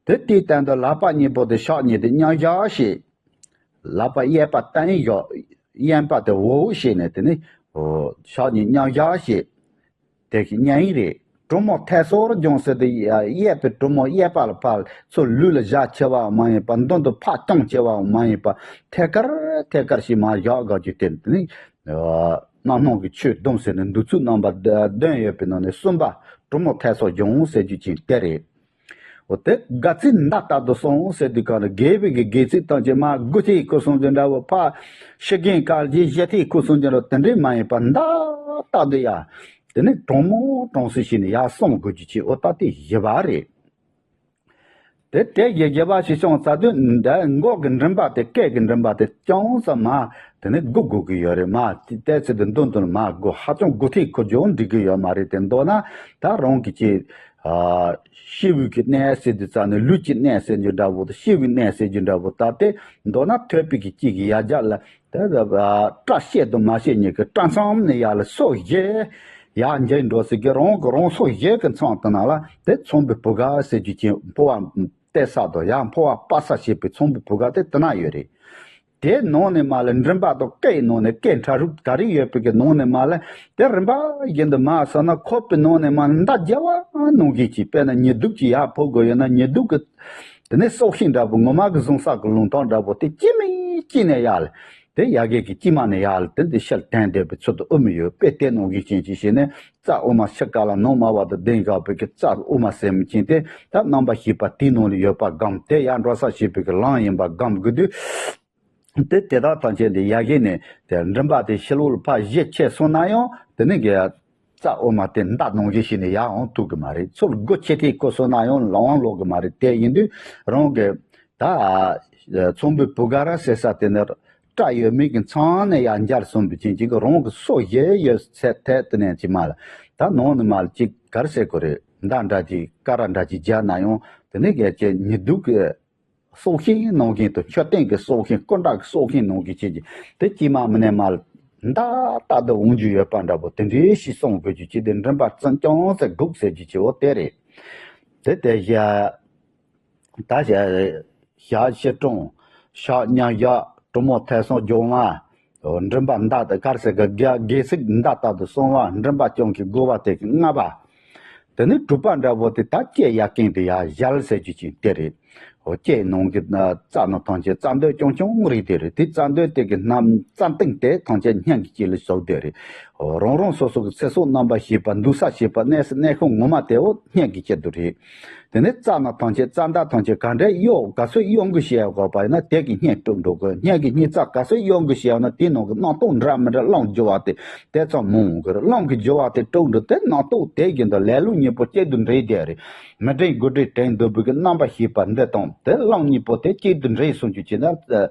དེ་དེའི་སྟེང་དུ་ལག་པ་གཉིས་པོ་དེ་ཕྱག་གཉིས་དེ་མཉམ་བཞག་བྱས། ལག་པ་གཡས་པ་སྟེང་བཞག་གཡོན་པ་དེ་འོག་བྱས་ནས་དེ་ནི་ཕྱག་གཉིས་མཉམ་བཞག་བྱས། དེ་གི་གཉའ་ཡིན་རེད། གྲུ་མོ་ཐལ་སོར་བྱུང་ཟེར་དུས་གཡས་པའི་གྲུ་མོ་གཡས་པ་ལ་ཕར་ཚུར་ལུས་ལ་བཞག་ཆེ་བའང་མ་ཡིན་པ། མདུན་དུ་ཕར་བརྐྱངས་ཆེ་བའང་མ་ཡིན་པ། ཐད་ཀར་ཐད་ཀར་ཞིག་མར་བཞག་དགོས་ཀྱི་དེ་ནི་རྣམ་སྣང་གི་ཆོས་སྡོམ་ཟེར་ནས་འདུག་ཚུལ་རྣམ་པ་བདུན་ཡོད་པའི་ནང་ནས་གསུམ་པ་གྲུ་མོ་ཐལ་སོར་བྱུང་ཟེར་རྒྱུ་ཅིག་དེ་རེད། འོ་དེ་དགའ་ཚིག་མདའ་ལྟར་དུ་སོང་ཟེར་དུས་གང་ལ་དགེ་བའི་གི་དགེ་ཚིག་ཐམས་ཅད་མར་དགུ་ཐིག་ཁུ་སོང་ཅན་འདྲ་བོ། ཕར་ཤི་རྐྱེན་དཀར་གྱི་བཞི་ཐིག་ཁུ་སོང་ཅན་འདྲ་བོ་དེ་འདྲས་མ་ཡིན་པ་མདའ་ལྟར་དུ་ཡ། དེ་ནི་གྲང་མོ་གྲང་སུ་ཞིག་ནས་ཡར་སོང་དགོས་རྒྱུ་ཅིག་འོ་ད་དེ་བཞི་པ་རེད། དེ་དེ་བཞི་བཞི་པ་ཞིག་སོང་ཚར་དུས་འདི་མགོ་གི་མགྲིན་པ་དེ་སྐེ་གི་མགྲིན་པ་དེ་ཅུང་ཙམ་མར་དེ་ནི་སྒུར་དགོས་ཀྱི་ཡོད་རེད། མར་དེ་ཚེ་དེ་མདུན་དུ་མར་སྒུར། ཧ་ཅང་སྒུར་ཐིག་ཁུ་སྦྱོར་འགྲིག་གི་ཡོད་མ་རེད། དེ་མདོར་ན་ད་རང་གི་ཅིག་ཨ། སྤྱི་བོའི་གི་གནས་ཟེར་དུས་ཙང་ནས་ལུས་ཀྱི་གནས་ཟེར་རྒྱུ་འདྲ་བོ་དང་། སྤྱི་བོའི་གནས་ཟེར་རྒྱུ་འདྲ་བོ་ད་དེ་མདོར་ན་ཐོད་པའི་གི་དཀྱིལ་གྱི་ཡ་གྱལ་ལ་དེ་ཨ་སྐྲ་ཤད་དང་མ་ཤད་གཉིས་ཀྱི་སྐྲ་མཚམས་ནས་ཡར་ལ་སོར་བཞི་ཡར་འགྱེལ་འགྲོ་ཟེར་གི། རང་གི་རང་སོར་བཞི་གི་མཚམས་དེ་ནང་ལ་དེ་ཚངས་པའི་བུ་ག་ཟེར་རྒྱུ་ཅིག་འཕོ་བ་སྟེར་ས་དང་ཡར་འཕོ་བ་སྤར་ས་བྱེད་པའི་ཚངས་པའི་བུ་ག་དེ་དེ་ན་ཡོད་རེད། དེའི་ནང་ནས་མར་ལ་མགྲིན་པ་དང་སྐེའི་ནང་ནས་སྐེ་ཕྲ་རུ་ག་རེ་ཡོད་པའི་གི་ནང་ནས་མར་ལ་དེ་རིམ་པ་བཞིན་དུ་མར་སོང་ན་ཁོག་པའི་ནང་ནས་མར་མདའ་རྒྱག་པ་ནང་བཞིན་གྱི། དཔེར་ན་ཉི་གདུགས་ཀྱི་ཡར་འཕོ་དགོས་ཡོད་ན་ཉི་གདུགས་ཀྱི་དེ་ནས་སྲོག་ཤིང་འདྲ་པོ་ངོ་མ་གི་བཟུང་ས་གི་ལུང་ཐང་འདྲ་པོ་དེ་གཅིག་མིན་གཅིག་ནས་ཡར་ལ་དེ་ཡ་གི་གི་དཀྱིལ་མ་ནས་ཡར་ལ་དེ་འདི་ཕྱིར་འཐེན་བསྡད་པའི་ཚུལ་དུ་དབུ་མ་ཡོད། དཔེ་དེ་ནང་བཞིན་ཅན་ཅིག་བྱས་ནས་རྩ་དབུ་མ་ཕྱི་དཀར་ལ་ནང་དམར་བ་དང་ལྡན་བཞག་པའི་གི་རྩ་དབུ་མ་ཟེར་མི་ཅན་དེ་ད་རྣམ་པ་བཞི་པ་དེའི་ནང་ལ་ཡོད་པ་སྒོམ། དེ་ཡར་འགྲོ་ས་བྱེད་པའི་གི་ལམ་ཡིན་པ་སྒོམ་དགོས་དུས། དེ་དེ་དག་ཐམས་ཅད་དེ་ཡ་གི་ནས་དེ་མགྲིན་པ་དེ་ཕྱི་ལོགས་ལ་ཕར་བཞི་ཆད་སོང་ན་ཡང་དེ་ནི་གི་རྩ་དབུ་མ་དེ་མདའ་ནང་བཞིན་བྱས་ནས་ཡར་འོང་ཐུབ་གི་མ་རེད། ཚུར་སྒུར་ཆད་ཐིག་ཁུ་སོང་ན་ཡང་ལམ་ལོག་གི་མ་རེད། དེ་ཡིན་དུས་རང་གི་ད་ཚངས་པའི་བུ་ག་ར་ཟེར་ས་དེ་ནི་སྐྲ་ཡོད་མེད་ཀྱི་མཚམས་ནས་ཡར་འགྱེལ་སོང་བའི་རྐྱེན་གྱིས་རང་གི་སོར་བཞི་ཡོད་ཚད་དེ་ནས་ཅིག་མར་ལ་ད་ནང་ནས་མར་ལ་ཅིག་ག་རེ་ཟེར་དགོས་རེད། མདའ་འདྲ་ཅིག་སྐ་རགས་འདྲ་ཅིག་རྒྱག་ན་ཡང་དེ་ནི་གལ་ཆེ་ཉི་གདུགས་ཀྱི་སྲོག་ཤིང་ནང་བཞིན་དུ་མཆོད་རྟེན་གྱི་སྲོག་ཤིང་སྐུ་འདྲ་གི་སྲོག་ཤིང་ནང་བཞིན་བྱེད་ཀྱི་དེ་དཀྱིལ་མ་མི་ནས་མར་མདའ་ལྟར་དུ་འོང་རྒྱུ་ཡོད་པ་འདྲ་པོ་དེ་འདྲའི་ཞིག་སོང་དགོས་རྒྱུ་ཅི་སྟེ་མགྲིན་པ་རྩ་རྐྱང་ཟེར་སྒུར་ཟེར་རྒྱུ་ཅི་འོ་དེ་རེད། དེ་དེ་བཞག་ད་བཞག་ཞག་ཕྱི་དྲོངས་ཞག་མཉམ་བཞག་གྲུ་མོ་ཐལ་སོང་སྦྱོང་བ། མགྲིན་པ་མདའ་དང་དཀར་ཟེར་གི་དགེ་ཚིག་མདའ་ལྟར་དུ་སོང་བ། མགྲིན་པ་རྐྱང་གི་དགོས་པ་དེ་གི་ལྔ་པ། དེ་ནི་དྲུག་པ་འདྲ་པོ་དེ་ད་ལྕེ་ཡ་གིན་དེ་ཡ་གཞལ་ཟེར་རྒྱུ་ཅིག་དེ་རེད། འོ་ལྕེ་ནང་གི་རྩ་ནི་ཐམས་ཅད་རྩ་འདོད་རྐྱང་རྐྱང་རིགས་དེ་རེད། དེ་རྩ་འདོད་དེ་གི་རྣམ་རྩ་མདུང་དེ་ཐམས་ཅད་སྙིང་གི་དཀྱིལ་ལ་ཟུག་དེ་རེད། རང་རང་སོ་སོ་གི་ཚེ་སྲོག་རྣམ་པར་ཤེས་པ་འདུག་ས་བྱེད་པ་གནས་སུ་གནས་ཤིང་ངོ་མ་དེ་འོ་སྙན་གྱི་སྐྱེ་དུ་རེད། དེ་ནས་རྩ་ན་ཐམས་ཅད་རྩ་མདའ་ཐམས་ཅད་ག་འདྲའི་གཡོག་ག་ཚོད་གཡོག་འགུལ་བྱེད་ཡ་དགོས་པ་ཡིན་ན་དེ་གི་སྙན་དཀྲུག་འགྲོ་དགོས། སྙན་གྱི་སྙན་རྩ་ག་ཚོད་གཡོག་འགུལ་བྱེད་ཡ་ན་དེའི་ནང་གི་རྣམ་རྟོག་འདྲ་མི་འདྲ་རླུང་རྒྱུ་བ་དེ་དེ་ཙམ་མང་གི་རེད། རླུང་གི་རྒྱུ་བ་དེ་དཀྲུག་འགྲོ་དེ་རྣམ་རྟོག་དེ་བཞིན་དུ་ལས་ལུགས་གཉིས་པོ་སྐྱེ་དུ་འདྲེས་དེ་རེད། མི་འདྲེས་དགུ་འདྲེས་དྲན་འདོད་པའི་གི་རྣམ་པར་ཤེས་པ་འདི་དང་དེ་རླུང་གཉིས་པོ་དེ་སྐྱེ་དུ་འདྲེས་གསུང་རྒྱུ་བྱས་ན།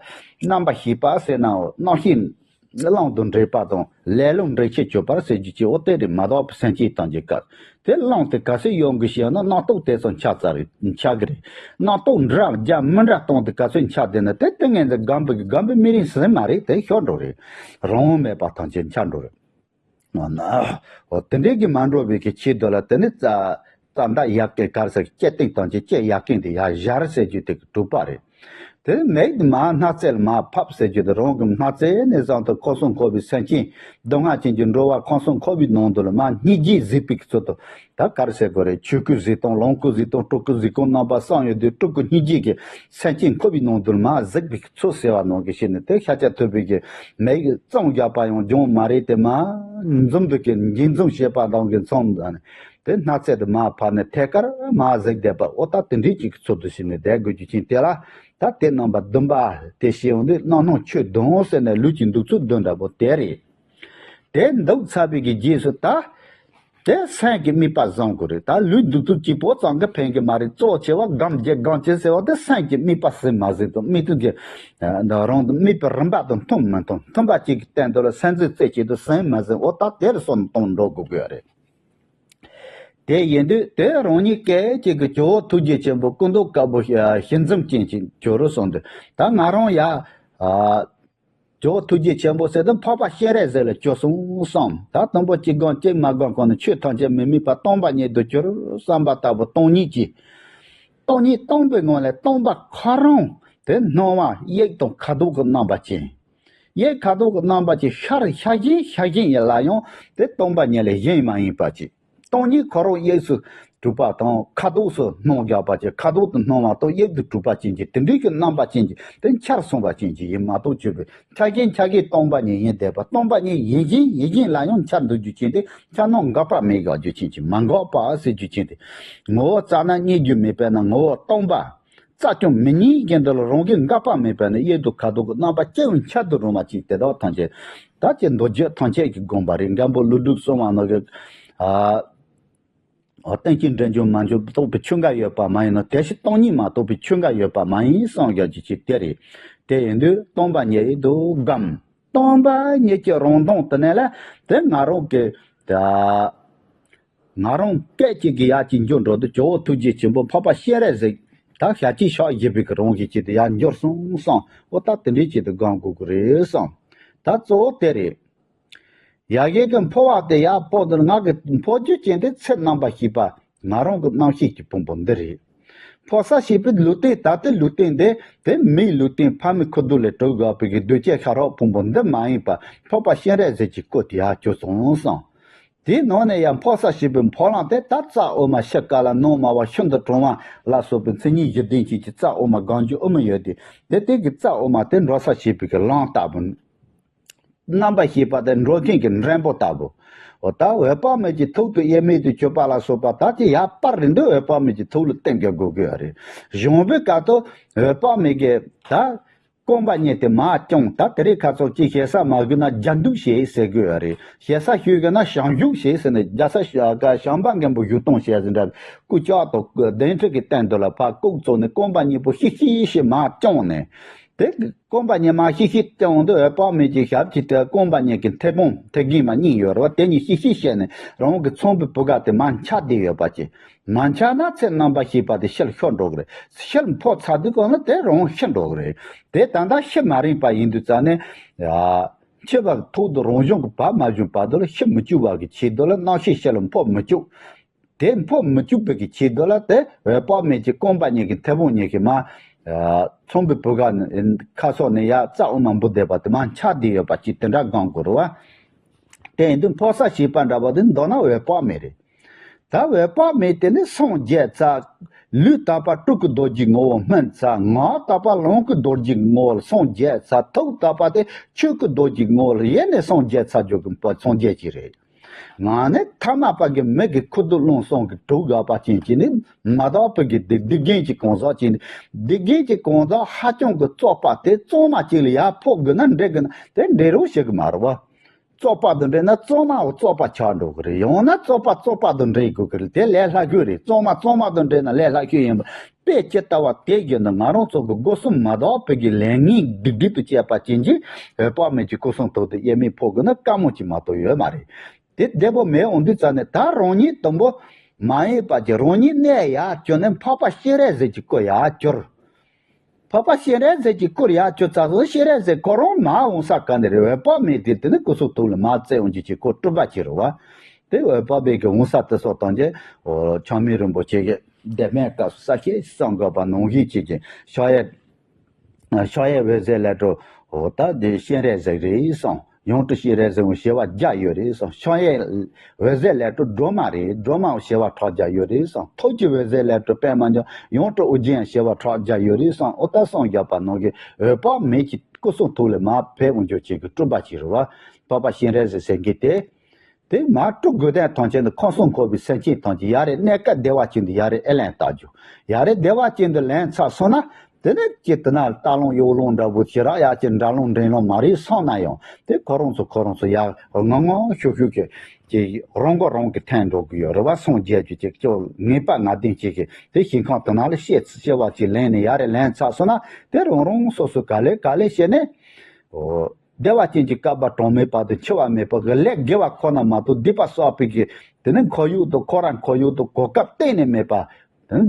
རྣམ་པར་ཤེས་པ་ཟེར་ན་རྣམ་ཤེས། རླུང་དང་འདྲེས་པ་དང་ལས་ལུགས་འདྲེས་ཆེད་གྱུར་པར་ཟེར་རྒྱུ་ཅིག་འོ་དེ་རེད། མ་དག་པའི་སེམས་ཅན་ཐམས་ཅད་སྐབས་དེ་རླུང་དེ་ག་ཚོད་གཡོ་འགུལ་བྱས་ན་རྣམ་རྟོག་དེ་ཚོ་འཆར་ཚར་རེད། འཆར་གི་རེད། རྣམ་རྟོག་འདྲ་རྒྱ་མི་འདྲ་གཏོང་དེ་ག་ཚོད་འཆར་དེ་ན་དེ་དེ་ངན་འདི་སྒམ་པའི་སྒམ་པའི་མི་རིང་ཟིན་མ་རེད། དེ་ཤོར་འགྲོ་རེད། རང་དབང་མེད་པ་ཐམས་ཅད་འཆར་འགྲོ་རེད། འོ་ན། འོ་དེ་འདྲའི་གི་མ་འགྲོ་བའི་གི་ཆེད་དུ་ལ་དེ་ནི་རྩ་རྩ་མདའ་ཡར་གི་གར་ཟེར་གི་ལྕེ་སྟེང་དང་གི་ལྕེ་ཡར་གི་འདི་ཡར་ཞར་ཟེར་རྒྱུ་དེ་གི་གྲུབ་པ་རེད། དེ་མིག་མར་སྣ་རྩེ་ལ་མར་ཕབ་ཟེར་རྒྱུ་དེ་རང་གི་སྣ་རྩེ་ནས་བཟུང་སྟེ་ཁོག་གསུམ་འཁོར་བའི་སེམས་ཅན་སྡུག་བསྔལ་ཅན་གྱི་འགྲོ་བ་ཁོག་གསུམ་འཁོར་བའི་ནང་དུ་ལ་མར་སྙིང་རྗེས་གཟིགས་པའི་གི་ཚུལ་དུ་ད་གར་ཟེར་དགོས་རེད། ཆོས་སྐུ་གཟིགས་སྟངས་ལོངས་སྐུ་གཟིགས་སྟངས་སྤྲུལ་སྐུ་གཟིགས་སྟངས་རྣམ་པ་གསུམ་ཡོད་དུས་སྤྲུལ་སྐུ་སྙིང་རྗེ་གི་སེམས་ཅན་འཁོར་བའི་ནང་དུ་ལ་མར་གཟིགས་པའི་གི་ཚུལ་ཟེར་བ་ནང་གི་ཤེས་ནས་དེ་ཤཱཀྱ་ཐུབ་པའི་གི་མིག་གཙང་རྒྱག་པ་ཡང་སྦྱོང་མ་རེད། དེ་མར་འཛུམ་པའི་གི་འགྱིང་འཛུམ་བྱེད་པ་དང་གི་མཚུངས་དང་དེ་སྣ་རྩེ་དུ་མར་ཕབ་ནས་ཐད་ཀར་མར་གཟིགས་བསྡད་པ་འོ་ད་དེ་འདྲའི་ཅིག་གི་ཚུལ་དུ་ཤེས་ནས་བསྡད་དགོས་རྒྱུ་ཅན་དེ་ལ་ད་དེ་རྣམ་པ་བདུན་པ་དེ་ཤེས་ཡོང་དུས་རྣམ་སྣང་ཆོས་བདུན་ཟེར་ནས་ལུས་ཀྱི་འདུག་ཚུལ་བདུན་འདྲ་པོ་དེ་རེད། དེ་འདུག་ཚར་བའི་གི་རྗེས་སུ་ད། དེ་སེམས་ཀྱི་དམིགས་པ་བཟང་དགོས་རེད། ད་ལུས་འདུག་ཚུལ་གཅིག་པོ་ཙམ་གྱིས་ཕན་གྱི་མ་རེད། གཙོ་ཆེ་བ་སྒོམ་རྒྱུ་སྒོམ་བྱེད་ཟེར་བ་དེ་སེམས་ཀྱི་དམིགས་པ་ཟིན་མ་ཟིན་དང་དམིགས་ཐུབ་ཀྱི་རང་དུ་དམིགས་པའི་རིམ་པ་དང་མཐུན་མི་མཐུན། མཐུན་པ་གཅིག་གི་སྟེང་དུ་ལ་སེམས་འཛིན་རྩེ་གཅིག་ཏུ་ཟིན་མ་ཟིན་འོ་ད་དེར་སོན་གཏོང་འགྲོ་དགོས་ཀྱི་རེད། དེ་ཡིན་དུས་དེ་རང་ཉིད་སྐད་ཅིག་གི་ཇོ་བོ་ཐུགས་རྗེ་ཆེན་པོ་སྐུ་མདོག་དཀར་པོ་ཞལ་འཛུམ་ཅན་ཅིག་གྱུར་རོ་གསུངས་དུས་ད་ང་རང་ཡ། ཇོ་བོ་ཐུགས་རྗེ་ཆེན་པོ་ཟེར་དུས་འཕགས་པ་སྤྱན་རས་གཟིགས་ལ་གྱུར་སོང་བསམ། ད་དང་པོ་གཅིག་སྒོམ་གཅིག་མ་སྒོམ་གོང་ནས་ཆོས་ཐམས་ཅད་མི་དམིགས་པ་སྟོང་པ་ཉིད་དུ་གྱུར་བསམ་པ་ལྟ་བུ་སྟོང་ཉིད་ཀྱི། སྟོང་ཉིད་སྟོང་པའི་ངང་ལས་སྟོང་པ་ཁོ་རང་དེ་སྣང་བ་དབྱིབས་དང་ཁ་དོག་གི་རྣམ་པ་ཅན། དབྱིབས་ཁ་དོག་གི་རྣམ་པ་ཅན་ཤར་ཤར་བཞིན་ཤར་བཞིན་ཡིན་ལ་ཡང་དེ་སྟོང་པ་ཉིད་ལས་གཞན་མ་ཡིན་པ་ཅིག་སྟོང་ཉིད་ཁོ་རང་དབྱིབས་སུ་གྲུབ་པ་དང་ཁ་དོག་སུ་སྣང་རྒྱག་པ་ཅིག་ཁ་དོག་ཏུ་སྣང་བ་དང་དབྱིབས་སུ་གྲུབ་པ་ཅན་གྱི་དེ་འདྲའི་གི་རྣམ་པ་ཅན་གྱི་དེ་འཆར་སོང་བ་ཅན་གྱི་ཡིན་མ་གཏོགས་གྱུར་པའི་ཆ་ཤས་ཆ་ཤས་སྟོང་པ་ཉིད་ཡིན་བསྡད་པ། སྟོང་པ་ཉིད་ཡིན་བཞིན་ཡིན་བཞིན་ལ་ཡང་འཆར་འདུག་རྒྱུ་ཅན་དེ་འཆར་སྣང་འགག་པ་མེད་དགག་རྒྱུ་ཅན་གྱི་མ་འགག་པ་ཟེར་རྒྱུ་ཅན་དེ། ངོ་བོ་རྩ་ན་རྙེད་རྒྱུ་མེད་པས་ན་ངོ་བོ་སྟོང་པ། རྩ་ཀྱང་མི་རྙེད་ཀྱི་འདི་ལ་རང་གི་འགག་པ་མེད་པས་ན་དབྱིབས་དང་ཁ་དོག་གི་རྣམ་པ་ཅི་ཡང་འཆར་དུ་རུང་བ་ཅིག་དེ་དག་ཐམས་ཅད་ད་ཀྱི་མདོ་རྒྱུད་ཐམས་ཅད་ཀྱི་དགོངས་པ་རེད། མགོན་པོ་ཀླུ་སྒྲུབ་གསུངས་པ་ནང་གི། ཨ། ཨ། རྟེན་ཅིང་འབྲེལ་འབྱུང་མ་འབྱུང་རྟོགས་པའི་ཆོས་འགའ་ཡོད་པ་མ་ཡིན་ནོ། དེ་བཞིན་སྟོང་ཉིད་མ་རྟོགས་པའི་ཆོས་འགའ་ཡོད་པ་མ་ཡིན་གསུངས་ཡོད་ཀྱི་ཅིག་དེ་རེད། དེ་ཡིན་དུས་སྟོང་པ་ཉིད་དུ་སྒོམ། སྟོང་པ་ཉིད་ཀྱི་རང་སྟོང་དེ་ནས་ལ་དེ་ང་རང་གི་ད། ང་རང་སྐད་ཅིག་གིས་ཡར་ཅིག་འགྱུར་འགྲོ་དུས་ཇོ་བོ་ཐུགས་རྗེ་ཆེན་པོ་འཕགས་པ་སྤྱན་རས་གཟིགས་ད་ཞལ་གཅིག་ཕྱག་བཞི་པའི་གི་རང་བཞིན་ཅིག་ཏུ་ཡར་འགྱུར་སོང་བསམ། འོ་ད་དེ་འདྲའི་ཅིག་ཏུ་སྒོམ་དགོས་ཀྱི་རེད་བསམ། ད་གཙོ་བོ་དེ་རེད། ཡ་གི་གི་འཕོ་བ་དེ་ཡར་འཕོ་དུས་ང་གི་འཕོ་རྒྱུ་ཅན་དེ་ཚེ་རྣམ་པར་ཤེས་པ་ང་རང་གི་རྣམ་ཤེས་ཀྱི་ཕུང་པོ་འདི་རེད། འཕོ་ས་ཞེས་པའི་ལུས་རྟེན་ད་ལྟའི་ལུས་རྟེན་འདི་དེ་མིའི་ལུས་རྟེན་ཕ་མའི་ཁུ་རྡུལ་ལས་གྲུབ་ཡོད་པའི་གི་གདོས་བཅས་ཤ་རོགས་ཕུང་པོ་འདི་མ་ཡིན་པ་འཕགས་པ་སྤྱན་རས་གཟིགས་ཀྱི་སྐུ་དེ་ཡར་གྱུར་སོང་བསམ། དེའི་ནང་ནས་ཡང་འཕོ་ས་ཞེས་པའི་འཕོ་ལམ་དེ་ད་རྩ་དབུ་མ་ཕྱི་དཀར་ལ་ནང་དམར་བ་ཤིན་ཏུ་གྲང་བ་ལ་སོགས་པའི་མཚན་ཉིད་བཞི་ལྡན་ཅན་གྱི་རྩ་དབུ་མ་སྒོམ་རྒྱུ་དབུ་མ་ཡོད་དེ། དེ་དེ་གི་རྩ་དབུ་མ་དེ་འགྲོ་ས་ཞེས་པའི་གི་ལམ་ལྟ་བུ། རྣམ་པར་ཤེས་པ་དེ་འགྲོ་མཁན་གྱི་འགྲེང་བུ་ལྟ་བུ། འོ་ད་འོད་དཔག་མེད་ཀྱི་ཐུགས་དང་དབྱེར་མེད་དུ་གྱུར་པ་ལ་སོགས་པ་ད་ཅི་ཡར་སྤར་རེ་འདུག་འོད་དཔག་མེད་ཀྱི་ཐུགས་ལ་བརྟན་དགོས་དགོས་ཀྱི་ཡོད་རེད། གཞུང་པའི་སྐབས་དུ་འོད་དཔག་མེད་ཀྱི་ད། རྐང་པ་གཉིས་དེ་མར་བརྐྱངས། ད་དེ་རིང་ཁ་སང་ཅིག་ཞེ་ས་མ་དགོས་ན་རྒྱ་འདུག་ཞེས་ཟེར་དགོས་ཡོད་རེད། ཞེ་ས་ཞུས་དགོས་ན་བྱང་བཞུགས་ཞེས་ཟེར་ནས་རྒྱ་ས་བྱམས་པ་མགོན་པོ་བཞུགས་སྟངས་བཤད་ཟིན་འདྲ། སྐུ་ལྕགས་དང་གདན་ཁྲི་གི་སྟེང་དུ་ལ་ཕར་བཀོག་བཙུགས་ནས་རྐང་པ་གཉིས་པོ་ཤིག་ཤིག་ཤིག་མར་བརྐྱངས་ནས། དེ་རྐང་པ་གཉིས་མར་ཤིག་ཤིག་བརྐྱངས་འདུག་འོད་དཔག་མེད་ཀྱི་ཞབས་ཀྱི་དེ་རྐང་པ་གཉིས་ཀྱི་མཐེ་བོང་མཐེ་རྒན་མ་གཉིས་ཡོད་རེད་བ། དེ་གཉིས་ཤིག་ཤིག་བྱས་ནས་རང་གི་ཚངས་པའི་བུ་ག་དེ་མར་འཕྱར་བསྡད་ཡོད་པ་ཅིག་མ་འཆར་ན་ཚེ་རྣམ་པར་ཤེས་པ་དེ་ཕྱིར་ཤོར་འགྲོ་གི་རེད། ཕྱིར་འཕོ་ཚར་དུས་གང་ལ་དེ་རང་ཤི་འགྲོ་གི་རེད། དེ་ད་ལྟ་ཤི་མ་རན་པ་ཡིན་དུས་ཙང་ནས། ཡ། འཆི་བ་ཐོག་ཏུ་རང་བྱུང་གི་བབ་མ་བྱུང་བར་དུ་ལ་ཤི་མི་བཅུག་པ་གི་ཆེད་དུ་ལ་རྣམ་ཤེས་ཕྱི་ལ་འཕོ་མི་བཅུག་དེ་འཕོ་མི་བཅུག་པའི་གི་ཆེད་དུ་ལ་དེ་འོད་དཔག་མེད་ཀྱི་རྐང་པ་གཉིས་ཀྱི་མཐེ་བོང་གཉིས་ཀྱིས་མ། ཚངས་པའི་བུ་ག་ནི་ཁ་སོགས་ནས་ཡ་རྩ་དབུ་མ་འབུ་བསྡད་པ་དེ་མ་འཆར་བསྡད་ཡོད་པ་ཅིག་དེ་འདྲ་སྒང་དགོས་རེད་བ། དེ་ཡིན་དུས་འཕོ་ས་ཞེས་པ་འདྲ་བ་དེ་མདོར་ན་འོད་དཔག་མེད་རེད། ད་འོད་དཔག་མེད་དེ་ནི་སངས་རྒྱས་རྩ། ལུས་དག་པ་སྤྲུལ་སྐུ་རྡོ་རྗེའི་ངོ་བོ་སྨིན་ཚར། ངག་དག་པ་ལོངས་སྐུ་རྡོ་རྗེའི་ངོ་བོ་སངས་རྒྱས་ཚར། ཐུགས་དག་པ་དེ་ཆོས་སྐུ་རྡོ་རྗེའི་ངོ་བོ་ཡེ་ནས་སངས་རྒྱས་ཚར་རྒྱུ་གི་སངས་རྒྱས་ཅིག་རེད། ང་ནི་ཐ་མལ་པ་གི་མི་གི་ཁུ་རྡུལ་རླུང་གསུམ་གི་གྲོགས་དགའ་པ་ཅན་གྱི་ནི་མ་དག་པའི་གི་སྡིག་སྡིག་རྒན་གྱི་གང་ཟག་ཅིག་ནི། སྡིག་རྒན་གྱི་གང་ཟག་ཧ་ཅང་གི་བཙོག་པ་དེ་གཙང་མ་ཅིག་ལ་ཡར་ཕོག་དགོས་ན་འདྲེ་དགོས་ན་དེ་འདྲེ་རོགས་བྱེད་གི་མ་རེད་བ། བཙོག་པ་དང་འདྲེས་ན་གཙང་མའང་བཙོག་པ་ཆགས་འགྲོ་གི་རེད། ཡང་ན་བཙོག་པ་བཙོག་པ་དང་འདྲེས་དགོས་གི་རེད། དེ་ལས་སླ་ཤོས་རེད། གཙང་མ་གཙང་མ་དང་འདྲེས་ན་ལས་སླ་ཤོས་ཡིན་པ། དཔེ་ཇི་ལྟ་བ་དེ་བཞིན་དུ་ང་རང་ཚོ་གི་སྒོ་གསུམ་མ་དག་པའི་གི་ལས་ངན་སྡིག་སྒྲིབ་ཏུ་བཅས་པ་ཅན་གྱི་འོད་དཔག་མེད་ཀྱི་སྐུ་གསུང་ཐུགས་དེ་དབྱེར་མེད་ཕོག་དགོས་ན་དཀའ་མོ་ཅིག་མ་གཏོགས་ཡོད་མ་རེད། དེ་བདེ་པོ་མེད་འོང་དུས་ཙ་ནས་ད་རང་ཉིད་དང་པོ་མ་ཡིན་པ་ཀྱི་རང་ཉིད་གནས་ཡར་གྱུར་ནས་འཕགས་པ་སྤྱན་རས་གཟིགས་ཀྱི་སྐུ་ཡར་གྱུར། འཕགས་པ་སྤྱན་རས་གཟིགས་ཀྱི་སྐུར་ཡར་གྱུར་ཚར་སོང་། སྤྱན་རས་གཟིགས་ཁོ་རང་མར་འོང་ས་ག་ནས་རེད། འོད་དཔག་མེད་དེ་དེ་ནི་སྐུ་གསུང་ཐུགས་ལ་མར་བཙལ་འོང་རྒྱུ་ཅིག་ཁོ་སྤྲུལ་པ་ཅིག་རེད་བ། དེ་འོད་དཔག་མེད་ཀྱི་འོང་ས་དེ་སོགས་དང་བཅས་འོ་ཆགས་མེད་རིན་པོ་ཆེ་གི་བདེ་སྨོན་སྐབས་སུ་ས་སྐྱེས་སུ་གསུང་དགོས་པ་ནང་བཞིན་བྱེད་ཀྱི་ཕྱག་གཡས། ཕྱག་གཡས་འོད་ཟེར་ལས་སྤྲོ། འོ་ད་འདི་སྤྱན་རས་གཟིགས་རེད་གསུངས། ཡང་སྤྲུལ་སྤྱན་རས་གཟིགས་ཀྱི་བྱེ་བ་བརྒྱ་ཡོད་རེད་གསུངས། ཕྱག་གཡས་འོད་ཟེར་ལས་སྤྲོ་སྒྲོལ་མ་རེད། སྒྲོལ་མའི་བྱེ་བ་ཕྲག་བརྒྱ་ཡོད་རེད་གསུངས། ཐུགས་ཀྱི་འོད་ཟེར་ལས་སྤྲོ་པདྨ་འབྱུང་། ཡང་སྤྲུལ་ཨོ་རྒྱན་བྱེ་བ་ཕྲག་བརྒྱ་ཡོད་རེད་གསུངས། འོ་ད་གསུངས་བཞག་པ་ནང་བཞིན་འོད་དཔག་མེད་ཀྱི་སྐུ་གསུང་ཐུགས་ལས་མར་ཕེབས་འོང་རྒྱུ་ཅིག་གི་སྤྲུལ་པ་ཅིག་རེད་བ། འཕགས་པ་སྤྱན་རས་གཟིགས་ཟེར་མཁན་དེ། དེ་མར་སྤྲུལ་དགོས་དོན་ཐམས་ཅད་འདི་ཁམས་གསུམ་འཁོར་བའི་སེམས་ཅན་ཐམས་ཅད་ཡར་རེ་གནས་སྐབས་བདེ་བ་ཅན་དུ་ཡར་རེ་ཨེ་ལན་བཏབ་རྒྱུ། ཡར་རེ་བདེ་བ་ཅན་དུ་ལན་ཚར་སོང་ན། དེ་ནས་ཅི་དེ་ན་རྟ་ལུང་གཡོག་ལུང་འདྲ་པོ་ཞེ་དྲག་ཡར་ཅི་འདྲ་ལུང་འདྲེན་ལུང་མ་རེད་བསམ་ན་ཡང་དེ་ཁོ་རང་ཚོ་ཁོ་རང་ཚོ་ཡར་ངང་ངང་ཤུགས་ཤུགས་ཀྱིས་ཀྱི་རང་མགོ་རང་གིས་འཐེན་འགྲོ་གི་ཡོད་རེད་བ། སངས་རྒྱས་རྒྱུ་ཅིག་ཅོ་ངེས་པ་ང་བདེན་ཅིག་གིས་དེ་ཞིང་ཁམས་དེ་ན་ལ་ཤེས་ཤེས་པ་ཅིག་ལེན་ནས་ཡར་རེ་ལན་ཚར་སོང་ན་དེ་རང་རང་སོ་སོ་ག་ལེ་ག་ལེ་བྱས་ནས། འོ། བདེ་བ་ཅན་གྱི་སྐལ་པ་གྲངས་མེད་པ་དང་འཆི་བ་མེད་པ་གི་ལས་དགེ་བ་ཁོ་ན་མ་གཏོགས་སྡིག་པ་བསགས་པའི་གི་དེ་ནི་ཁོར་ཡུག་དང་ཁོ་རང་ཁོར་ཡུག་དང་གོ་སྐབས་གཏན་ནས་མེད་པ།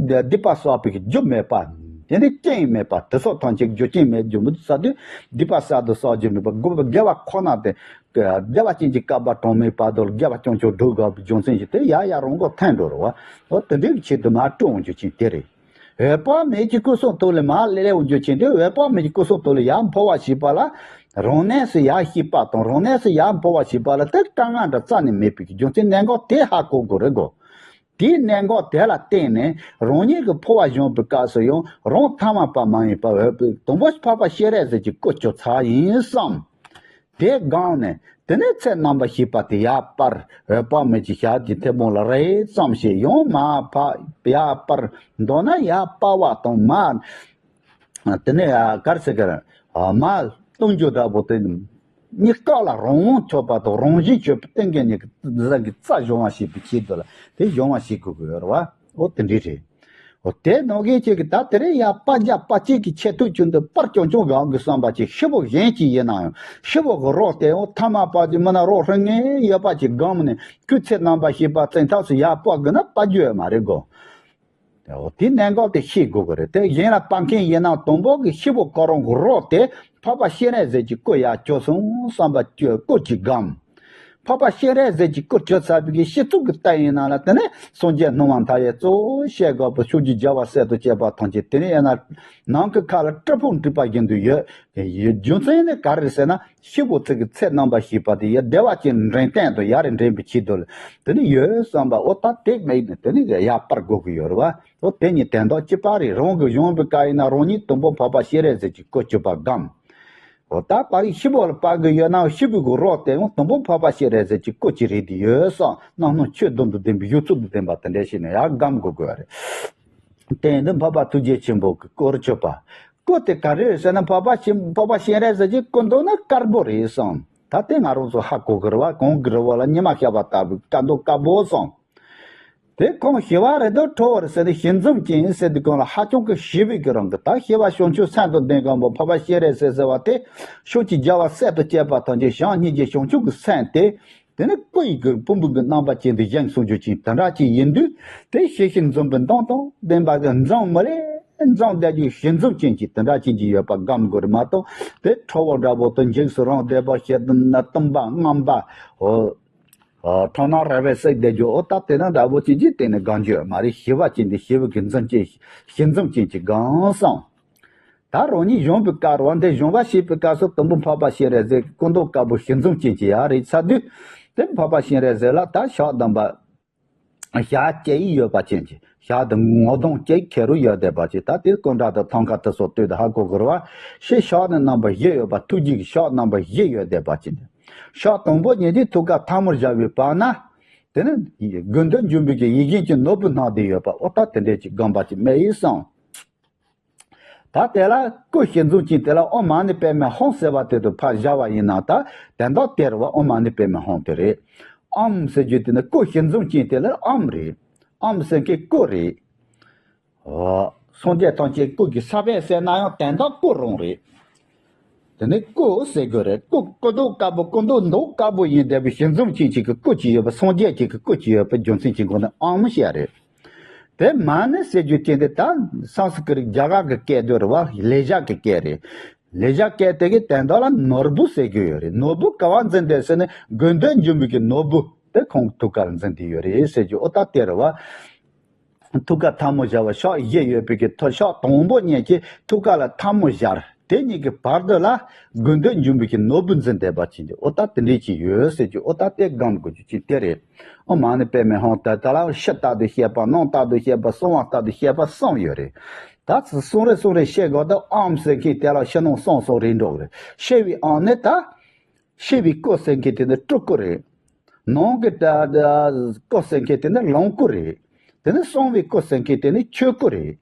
དེ་ནི་སྡིག་པ་བསགས་པའི་གི་རྒྱུ་མེད་པ། དེ་ནི་རྐྱེན་མེད་པ་དེ་སོགས་ཐམས་ཅད་རྒྱུ་རྐྱེན་མེད་རྒྱུ་མི་འདུག་ས་དུས་སྡིག་པ་བསགས་དང་བསགས་རྒྱུ་མེད་པ་དགེ་བ་དགེ་བ་ཁོ་ན་དེ། བདེ་བ་ཅན་གྱི་སྐལ་པ་གྲངས་མེད་པ་དང་དགེ་བ་རྐྱང་རྐྱང་སྒྲུབ་དགོས་པའི་རྒྱུ་མཚན་ཞིག་དེ་ཡར་ཡར་རང་མགོ་འཐེན་འགྲོ་རེད་བ། འོ་དེ་འདྲའི་ཆེད་དུ་མར་སྤྲོ་འོང་རྒྱུ་ཅན་དེ་རེད། འོད་དཔག་མེད་ཀྱི་སྐུ་གསུང་ཐུགས་ལས་མར་སླེབས་འོང་རྒྱུ་ཅན་དེ་འོད་དཔག་མེད་ཀྱི་སྐུ་གསུང་ཐུགས་ལས་ཡར་འཕོ་བ་བྱེད་པ་ལ། རང་གནས་སུ་ཡར་སྐྱེས་པ་དང་རང་གནས་སུ་ཡར་འཕོ་བ་བྱེད་པ་ལ་དེ་དཀའ་ངལ་འདྲ་རྩ་ནས་མེད་པའི་རྒྱུ་མཚན་གནད་འགག་དེ་ཧ་གོ་དགོས་རེད་གོ། དེའི་གནད་འགག་དེ་ལ་བརྟེན་ནས་རང་ཉིད་ཀྱི་འཕོ་བ་བཞེངས་པའི་སྐབས་སུ་ཡང་རང་ཐ་མལ་པ་མ་ཡིན་པར་འོད་དཔག་དང་པོ་འཕགས་པ་སྤྱན་རས་གཟིགས་ཀྱི་སྐུ་གྱུར་ཚར་ཡིན་བསམ། དེ་སྒང་ནས་དེ་ནས་ཚེ་རྣམ་པར་ཤེས་པ་དེ་ཡར་སྤར། འོད་དཔག་མེད་ཀྱི་ཞལ་གྱི་མཐེ་བོང་ལ་རེག་ཙམ་ཞིག་ཡང་མར་འཕགས་ཡར་སྤར། མདོར་ན་ཡར་སྤར་བ་དང་མར། དེ་ནས་ག་རེ་ཟེར་གི་རེད། མར་གཏོང་རྒྱུ་འདྲ་པོ་དེ། གཉིས་ཀ་ལ་རང་དབང་ཐོབ་པ་དང་རང་བཞིན་ཆོད་པའི་སྟེང་གི་གཉིས་ཀྱི་རྩ་གི་རྩ་སྦྱོང་བ་བྱེད་པའི་ཆེད་དུ་ལ་དེ་སྦྱོང་བ་བྱེད་དགོས་ཀྱི་ཡོད་རེད་བ། འོ་དེ་འདྲ་རེད། འོ་དེ་ནང་གི་ཅིག་གི་ད་དེ་རིང་ཡང་པ་རྒྱ་པ་གཅིག་གི་ཆེད་དུ་ཅུང་འདི་པར་ཀྱང་ཅུང་གང་གི་བསམ་པ་ཅིག་ཤི་བོ་གཞན་གཅིག་ཡིན་ན་ཡང་ཤི་བོ་གི་རོ་དེ་འོ་ཐ་མལ་པ་ཅིག་མིན་ན་རོ་ཧྲིན་ངེ་ཡོད་པ་ཅིག་སྒང་ནས་སྐུ་ཚེ་རྣམ་པར་ཤེས་པ་བཙན་ཐབས་སུ་ཡར་སྤར་དགོས་ན་སྤར་རྒྱུ་ཡོད་མ་རེད་གོ། འོ་དེ་གནད་འགག་དེ་ཤེས་དགོས་ཀྱི་རེད། དེ་གཞན་ལ་སྤར་མཁན་ཡིན་ན་དང་པོ་གི་ཤི་བོ་ཁོ་རང་གི་རོ་དེ་འཕགས་པ་སྤྱན་རས་གཟིགས་ཀྱི་སྐུ་ཡར་གྱུར་སོང་བསམ་པ་ཅིག་སྐུ་གཅིག་སྒང་། འཕགས་པ་སྤྱན་རས་གཟིགས་ཀྱི་སྐུ་གྱུར་ཚར་བའི་གི་ཤི་ཚུལ་གྱི་ལྟ་ཡིན་ན་ལ་དེ་ནས་སངས་རྒྱས་སྣང་བ་མཐའ་ཡས་གཙོ་བོ་བཤད་དགོས་པ་ཕྱོགས་བཅུའི་རྒྱལ་བ་སྲས་དང་བཅས་པ་ཐམས་ཅད་དེ་ནས་ཡིན་ན་ནམ་མཁའི་མཁའ་ལ་སྤྲིན་ཕུང་འཁྲིགས་པ་བཞིན་དུ་ཡོད། རྒྱུ་མཚན་ནི་ག་རེ་ཟེར་ན་ཤི་བོ་ཚིག་གི་ཚེ་རྣམ་པར་ཤེས་པ་དེ་ཡ་བདེ་བ་ཅན་འདྲེན་སྟངས་དང་ཡ་རེ་འདྲེན་པའི་ཆེད་དུ་ལ་དེ་ནི་ཡོད་བསམ་པ་འོ་ད་དེ་མེད་ནས་དེ་ནི་ཡར་སྤར་དགོས་ཀྱི་ཡོད་རེད་བ། འོ་དེ་ཉིད་དོན་དག་གཅིག་པ་རེད། རང་གི་གཞུང་པའི་བཀའ་ཡིན་ན་རང་ཉིད་དང་པོ་འཕགས་པ་སྤྱན་རས་གཟིགས་ཀྱི་སྐུ་གྱུར་པ་སྒང་། འོ་ད་པར་རིས་ཤི་བོ་ལ་སྤར་གི་ཡོད་ན་ཤི་བོ་གི་རོ་དེ་ཡང་དང་པོ་འཕགས་པ་སྤྱན་རས་གཟིགས་ཀྱི་སྐུ་གཅིག་རེད་དེ་ཡོད་བསམ་རྣམ་སྣང་ཆོས་སྡོམ་དང་ལྡན་པའི་གཞུང་ཚུལ་དང་ལྡན་པ་དེ་འདྲ་ཞིག་ནས་ཡར་སྒོམ་དགོས་དགོས་རེད། དེ་ཡིན་དུས་འཕགས་པ་ཐུགས་རྗེ་ཆེན་པོ་གི་སྐུར་གྱུར་པ། སྐུ་དེ་ག་རེ་རེད་ཟེར་ན་འཕགས་པ་ཆེན་འཕགས་པ་སྤྱན་རས་གཟིགས་ཀྱི་སྐུ་མདོར་ན་དཀར་པོ་རེད་བསམ། ད་དེ་ང་རང་ཚོ་ཧ་གོ་གི་རེད་བ། གོང་གི་རི་བོ་ལ་ཉི་མ་ཤར་བ་ལྟ་བུའི་དཀར་མདོག་དཀར་པོ་བསམ། དེ་གང་ཞི་བ་རེད་དོ་ཁྲོ་བོ་རེད་ཟེར་ནས་ཞི་འཛུམ་ཅན་ཟེར་དུས་གང་ལ་ཧ་ཅང་གི་ཞི་བའི་གི་རང་གི་ད་ཞི་བ་བྱང་ཆུབ་སེམས་དང་ལྡན་གང་པོ་འཕགས་པ་སྤྱན་རས་གཟིགས་ཟེར་བ་དེ་ཕྱོགས་ཀྱི་རྒྱལ་བ་སྲས་དང་བཅས་པ་ཐམས་ཅད་བྱམས་སྙིང་རྗེ་བྱང་ཆུབ་ཀྱི་སེམས་དེ། དེ་ནི་སྐུ་ཡི་གི་ཕུང་པོ་གི་རྣམ་པ་ཅན་དུ་བཞེངས་སོང་རྒྱུ་ཅན་དེ་འདྲ་ཅིག་ཡིན་དུས་དེ་ཞི་ཞིང་འཛུམ་པའི་མདངས་དང་ལྡན་པ་གི་འཛུམ་མི་ལེ་འཛུམ་བསྡད་རྒྱུ་ཞི་འཛུམ་ཅན་གྱི་དེ་འདྲ་ཅན་གྱི་ཡོད་པ་སྒོམ་དགོས་རེད་མ་གཏོགས་དེ་ཁྲོ་བོ་འདྲ་པོ་དང་འཇིགས་སུ་རུང་བསྡད་པ་ཞེ་སྡང་ན་གཏུམ་པ་རྔམ་པ་འོ། ཨ། ཁྲག་ནག་རལ་པས་བསྲེགས་བསྡད་རྒྱུ་འོ་ད་དེ་ན་འདྲ་པོ་ཅིག་ཅིག་གཏན་ནས་སྒང་རྒྱུ་མ་རེད། ཞི་བ་ཅན་དེ་ཞི་བའི་གི་འཛུམ་ཅན་ཞི་འཛུམ་ཅན་གྱི་སྒང་སོང་། ད་རང་ཉིད་གཞུང་པའི་བཀའ་རེད་བ། འདི་གཞུང་པ་ཞེས་པའི་སྐབས་སུ་དང་པོ་འཕགས་པ་སྤྱན་རས་གཟིགས་སྐུ་མདོག་དཀར་པོ་ཞི་འཛུམ་ཅན་གྱི་ཡ་རེད་ཚར་དུས་དེ་འཕགས་པ་སྤྱན་རས་གཟིགས་ལ་ད་ཞག་དང་པ། ཞག་བཅད་ཡིག་ཡོད་པ་ཅན་གྱི། ཞག་དང་ངོ་གདོང་བཅད་ཡིག་ཁེ་རུ་ཡོད་བསྡད་པ་ཅིག། ད་དེ་ཀུན་དགའ་དང་ཐང་ཀ་དེ་སོགས་ལྟོས་དང་ཧ་གོ་དགོས་རེད་བ། ཕྱི་ཕྱོགས་ནས་རྣམ་པ་བཞི་ཡོད་པ། ཐུགས་རྗེ་གི་ཕྱོགས་རྣམ་པ་བཞི་ཡོད་བསྡད་པ་ཅིག། ཕྱོགས་དང་པོ་ཉིད་ཀྱི་ཐུགས་ཀ་ཐལ་མོ་སྦྱར་བའི་བར་ན། དེ་ནི་དགོས་འདོད་འབྱུང་པོའི་གི་ཡིད་བཞིན་གྱི་ནོར་བུ་སྣང་བསྡད་ཡོད་པ། ཨོ་ད་དེ་འདྲས་ཅིག་སྒོམ་པ་ཅིག་མེད་ཡིན་གསུངས། ད་དེ་ལ་སྐུ་ཞལ་འཛུམ་ཅན་དེ་ལ་ཨོཾ་མ་ཎི་པདྨེ་ཧཱུྃ་ཟེར་བ་དེ་དང་ཕར་སྦྱར་བ་ཡིན་ན། ད་དོན་དག་དེ་རེད་བ། ཨོཾ་མ་ཎི་པདྨེ་ཧཱུྃ་དེ་རེད། ཨོཾ་ཟེར་རྒྱུ་དེ་ནི་སྐུ་ཞལ་འཛུམ་ཅན་དེ་ལ་ཨོཾ་རེད། ཨོཾ་ཟེར་མཁན་སྐུ་རེད། འོ། སངས་རྒྱས་ཐམས་ཅད་སྐུ་གི་ས་བོན་ཟེར་ན་ཡང་དོན་དག་སྐུ་རང་རེད། དེ་ནི་སྐུ་ཟེར་དགོས་རེད། སྐུ་སྐུ་མདོག་དཀར་པོ། སྐུ་མདོག་མདོག་དཀར་པོ་ཡིན་བསྡད་པའི་ཞལ་འཛུམ་ཅན་ཅིག་གི་སྐུ་ཅིག་ཡོད་པ། སངས་རྒྱས་ཅིག་གི་སྐུ་ཅིག་ཡོད་པའི་རྒྱུ་མཚན་གྱི་སྒོ་ནས་ཨོཾ་བཤད་རེད། དེ་མ་ཎི་ཟེར་རྒྱུ་ཅན་དེ་ད་སཾ་སྐྲྀཏ་རྒྱ་གར་གྱི་སྐད་དུ་རེད་བ། ལེགས་སྦྱར་གྱི་སྐད་རེད། ལེགས་སྦྱར་སྐད་དེ་གི་དོན་དག་ལ་ནོར་བུ་ཟེར་གྱི་ཡོད་རེད། ནོར་བུ་ག་བ་འཛིན་བསྡད་ཟེར་ན། དགོས་འདོད་འབྱུང་པོའི་གི་ནོར་བུ་དེ་ཁོང་ཐུགས་ཀར་འཛིན་བསྡད་ཡོད་རེད་ཟེར་རྒྱུ། ཨོ་ད་དེ་རེད་བ། ཐུགས་ཀ་ཐལ་མོ་སྦྱར་བ། ཕྱོགས་བཞི་ཡོད་པའི་གི་ཐོག་ཕྱོགས་དང་པོ་ཉིད་ཀྱི་ཐུགས་ཀ་ལ་ཐལ་མོ་སྦྱར། དེ་གཉིས་ཀྱི་བར་དུ་ལ་དགོས་འདོད་འབྱུང་པོའི་གི་ནོར་བུ་འཛིན་བསྡད་པ་ཅིག་འདི། ཨོ་ད་དེ་འདྲས་ཅིག་ཡོད་ཟེར་རྒྱུ། ཨོ་ད་དེ་སྒོམ་དགོས་རྒྱུ་ཅིག་དེ་རེད། ཨོཾ་མ་ཎི་པདྨེ་ཧཱུྃ། ད་ད་ལ་ཕྱི་ལྟར་དུ་བཤད་པ། ནང་ལྟར་དུ་བཤད་པ། གསང་བ་ལྟར་དུ་བཤད་པ་གསུམ་ཡོད་རེད། ད་གསུང་རེ་གསུང་རེ་བཤད་དགོས། ད་ཨོཾ་ཟེར་མཁན་དེ་ལ་ཕྱི་ནང་གསང་གསུམ་རེད་འགྲོ་གི་རེད། ཕྱི་བའི་ཨོཾ་ནི་ད། ཕྱི་བའི་སྐུ་ཟེར་མཁན་དེ་ནི་སྤྲུལ་སྐུ་རེད། ནང་གི་ད་ད་སྐུ་ཟེར་མཁན་དེ་ནི་ལོངས་སྐུ་རེད། དེ་ནི་གསང་བའི་སྐུ་ཟེར་མཁན་དེ་ནི་ཆོས་སྐུ་རེད།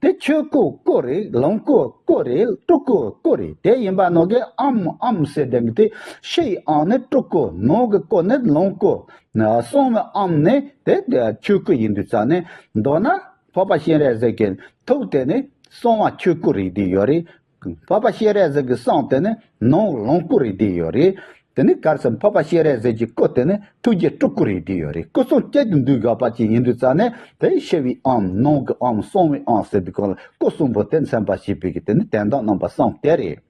དེ་ཆོས་སྐུ་སྐུ་རེད། ལོངས་སྐུ་སྐུ་རེད། སྤྲུལ་སྐུ་སྐུ་རེད། དེ་ཡིན་པ་ནང་གི་ཨོཾ་ཨོཾ་ཟེར་བསྡད་མཁན་དེ། ཕྱི་ཡི་ཨོཾ་ནི་སྤྲུལ་སྐུ། ནང་གི་སྐུ་ནི་ལོངས་སྐུ། གསང་བའི་ཨོཾ་ནི་དེ་ཆོས་སྐུ་ཡིན་དུས་ཙང་ནས། མདོར་ན་འཕགས་པ་སྤྱན་རས་གཟིགས་ཀྱི་ཐུགས་དེ་ནི་གསང་བ་ཆོས་སྐུ་རེད་བསྡད་ཡོད་རེད། འཕགས་པ་སྤྱན་རས་གཟིགས་ཀྱི་གསུང་དེ་ནི་ནང་ལོངས་སྐུ་རེད་བསྡད་ཡོད་རེད། དེ་ནི་ག་རེ་ཟེར། འཕགས་པ་སྤྱན་རས་གཟིགས་ཀྱི་སྐུ་དེ་ནི་ཐུགས་རྗེ་སྤྲུལ་སྐུ་རེད་བསྡད་ཡོད་རེད། སྐུ་གསུམ་གཅིག་ཏུ་འདུས་དགོས་པ་ཅིག་ཡིན་དུས་ཙང་ནས། དེ་ཕྱི་བའི་ཨོཾ། ནང་གི་ཨོཾ། གསང་བའི་ཨོཾ་ཟེར་དུས་སྒང་ལ་སྐུ་གསུམ་པོ་དེ་མཚོན་པར་བྱེད་པའི་གི་དེ་ནི་དོན་དག་རྣམ་པ་གསུམ་དེ་རེད།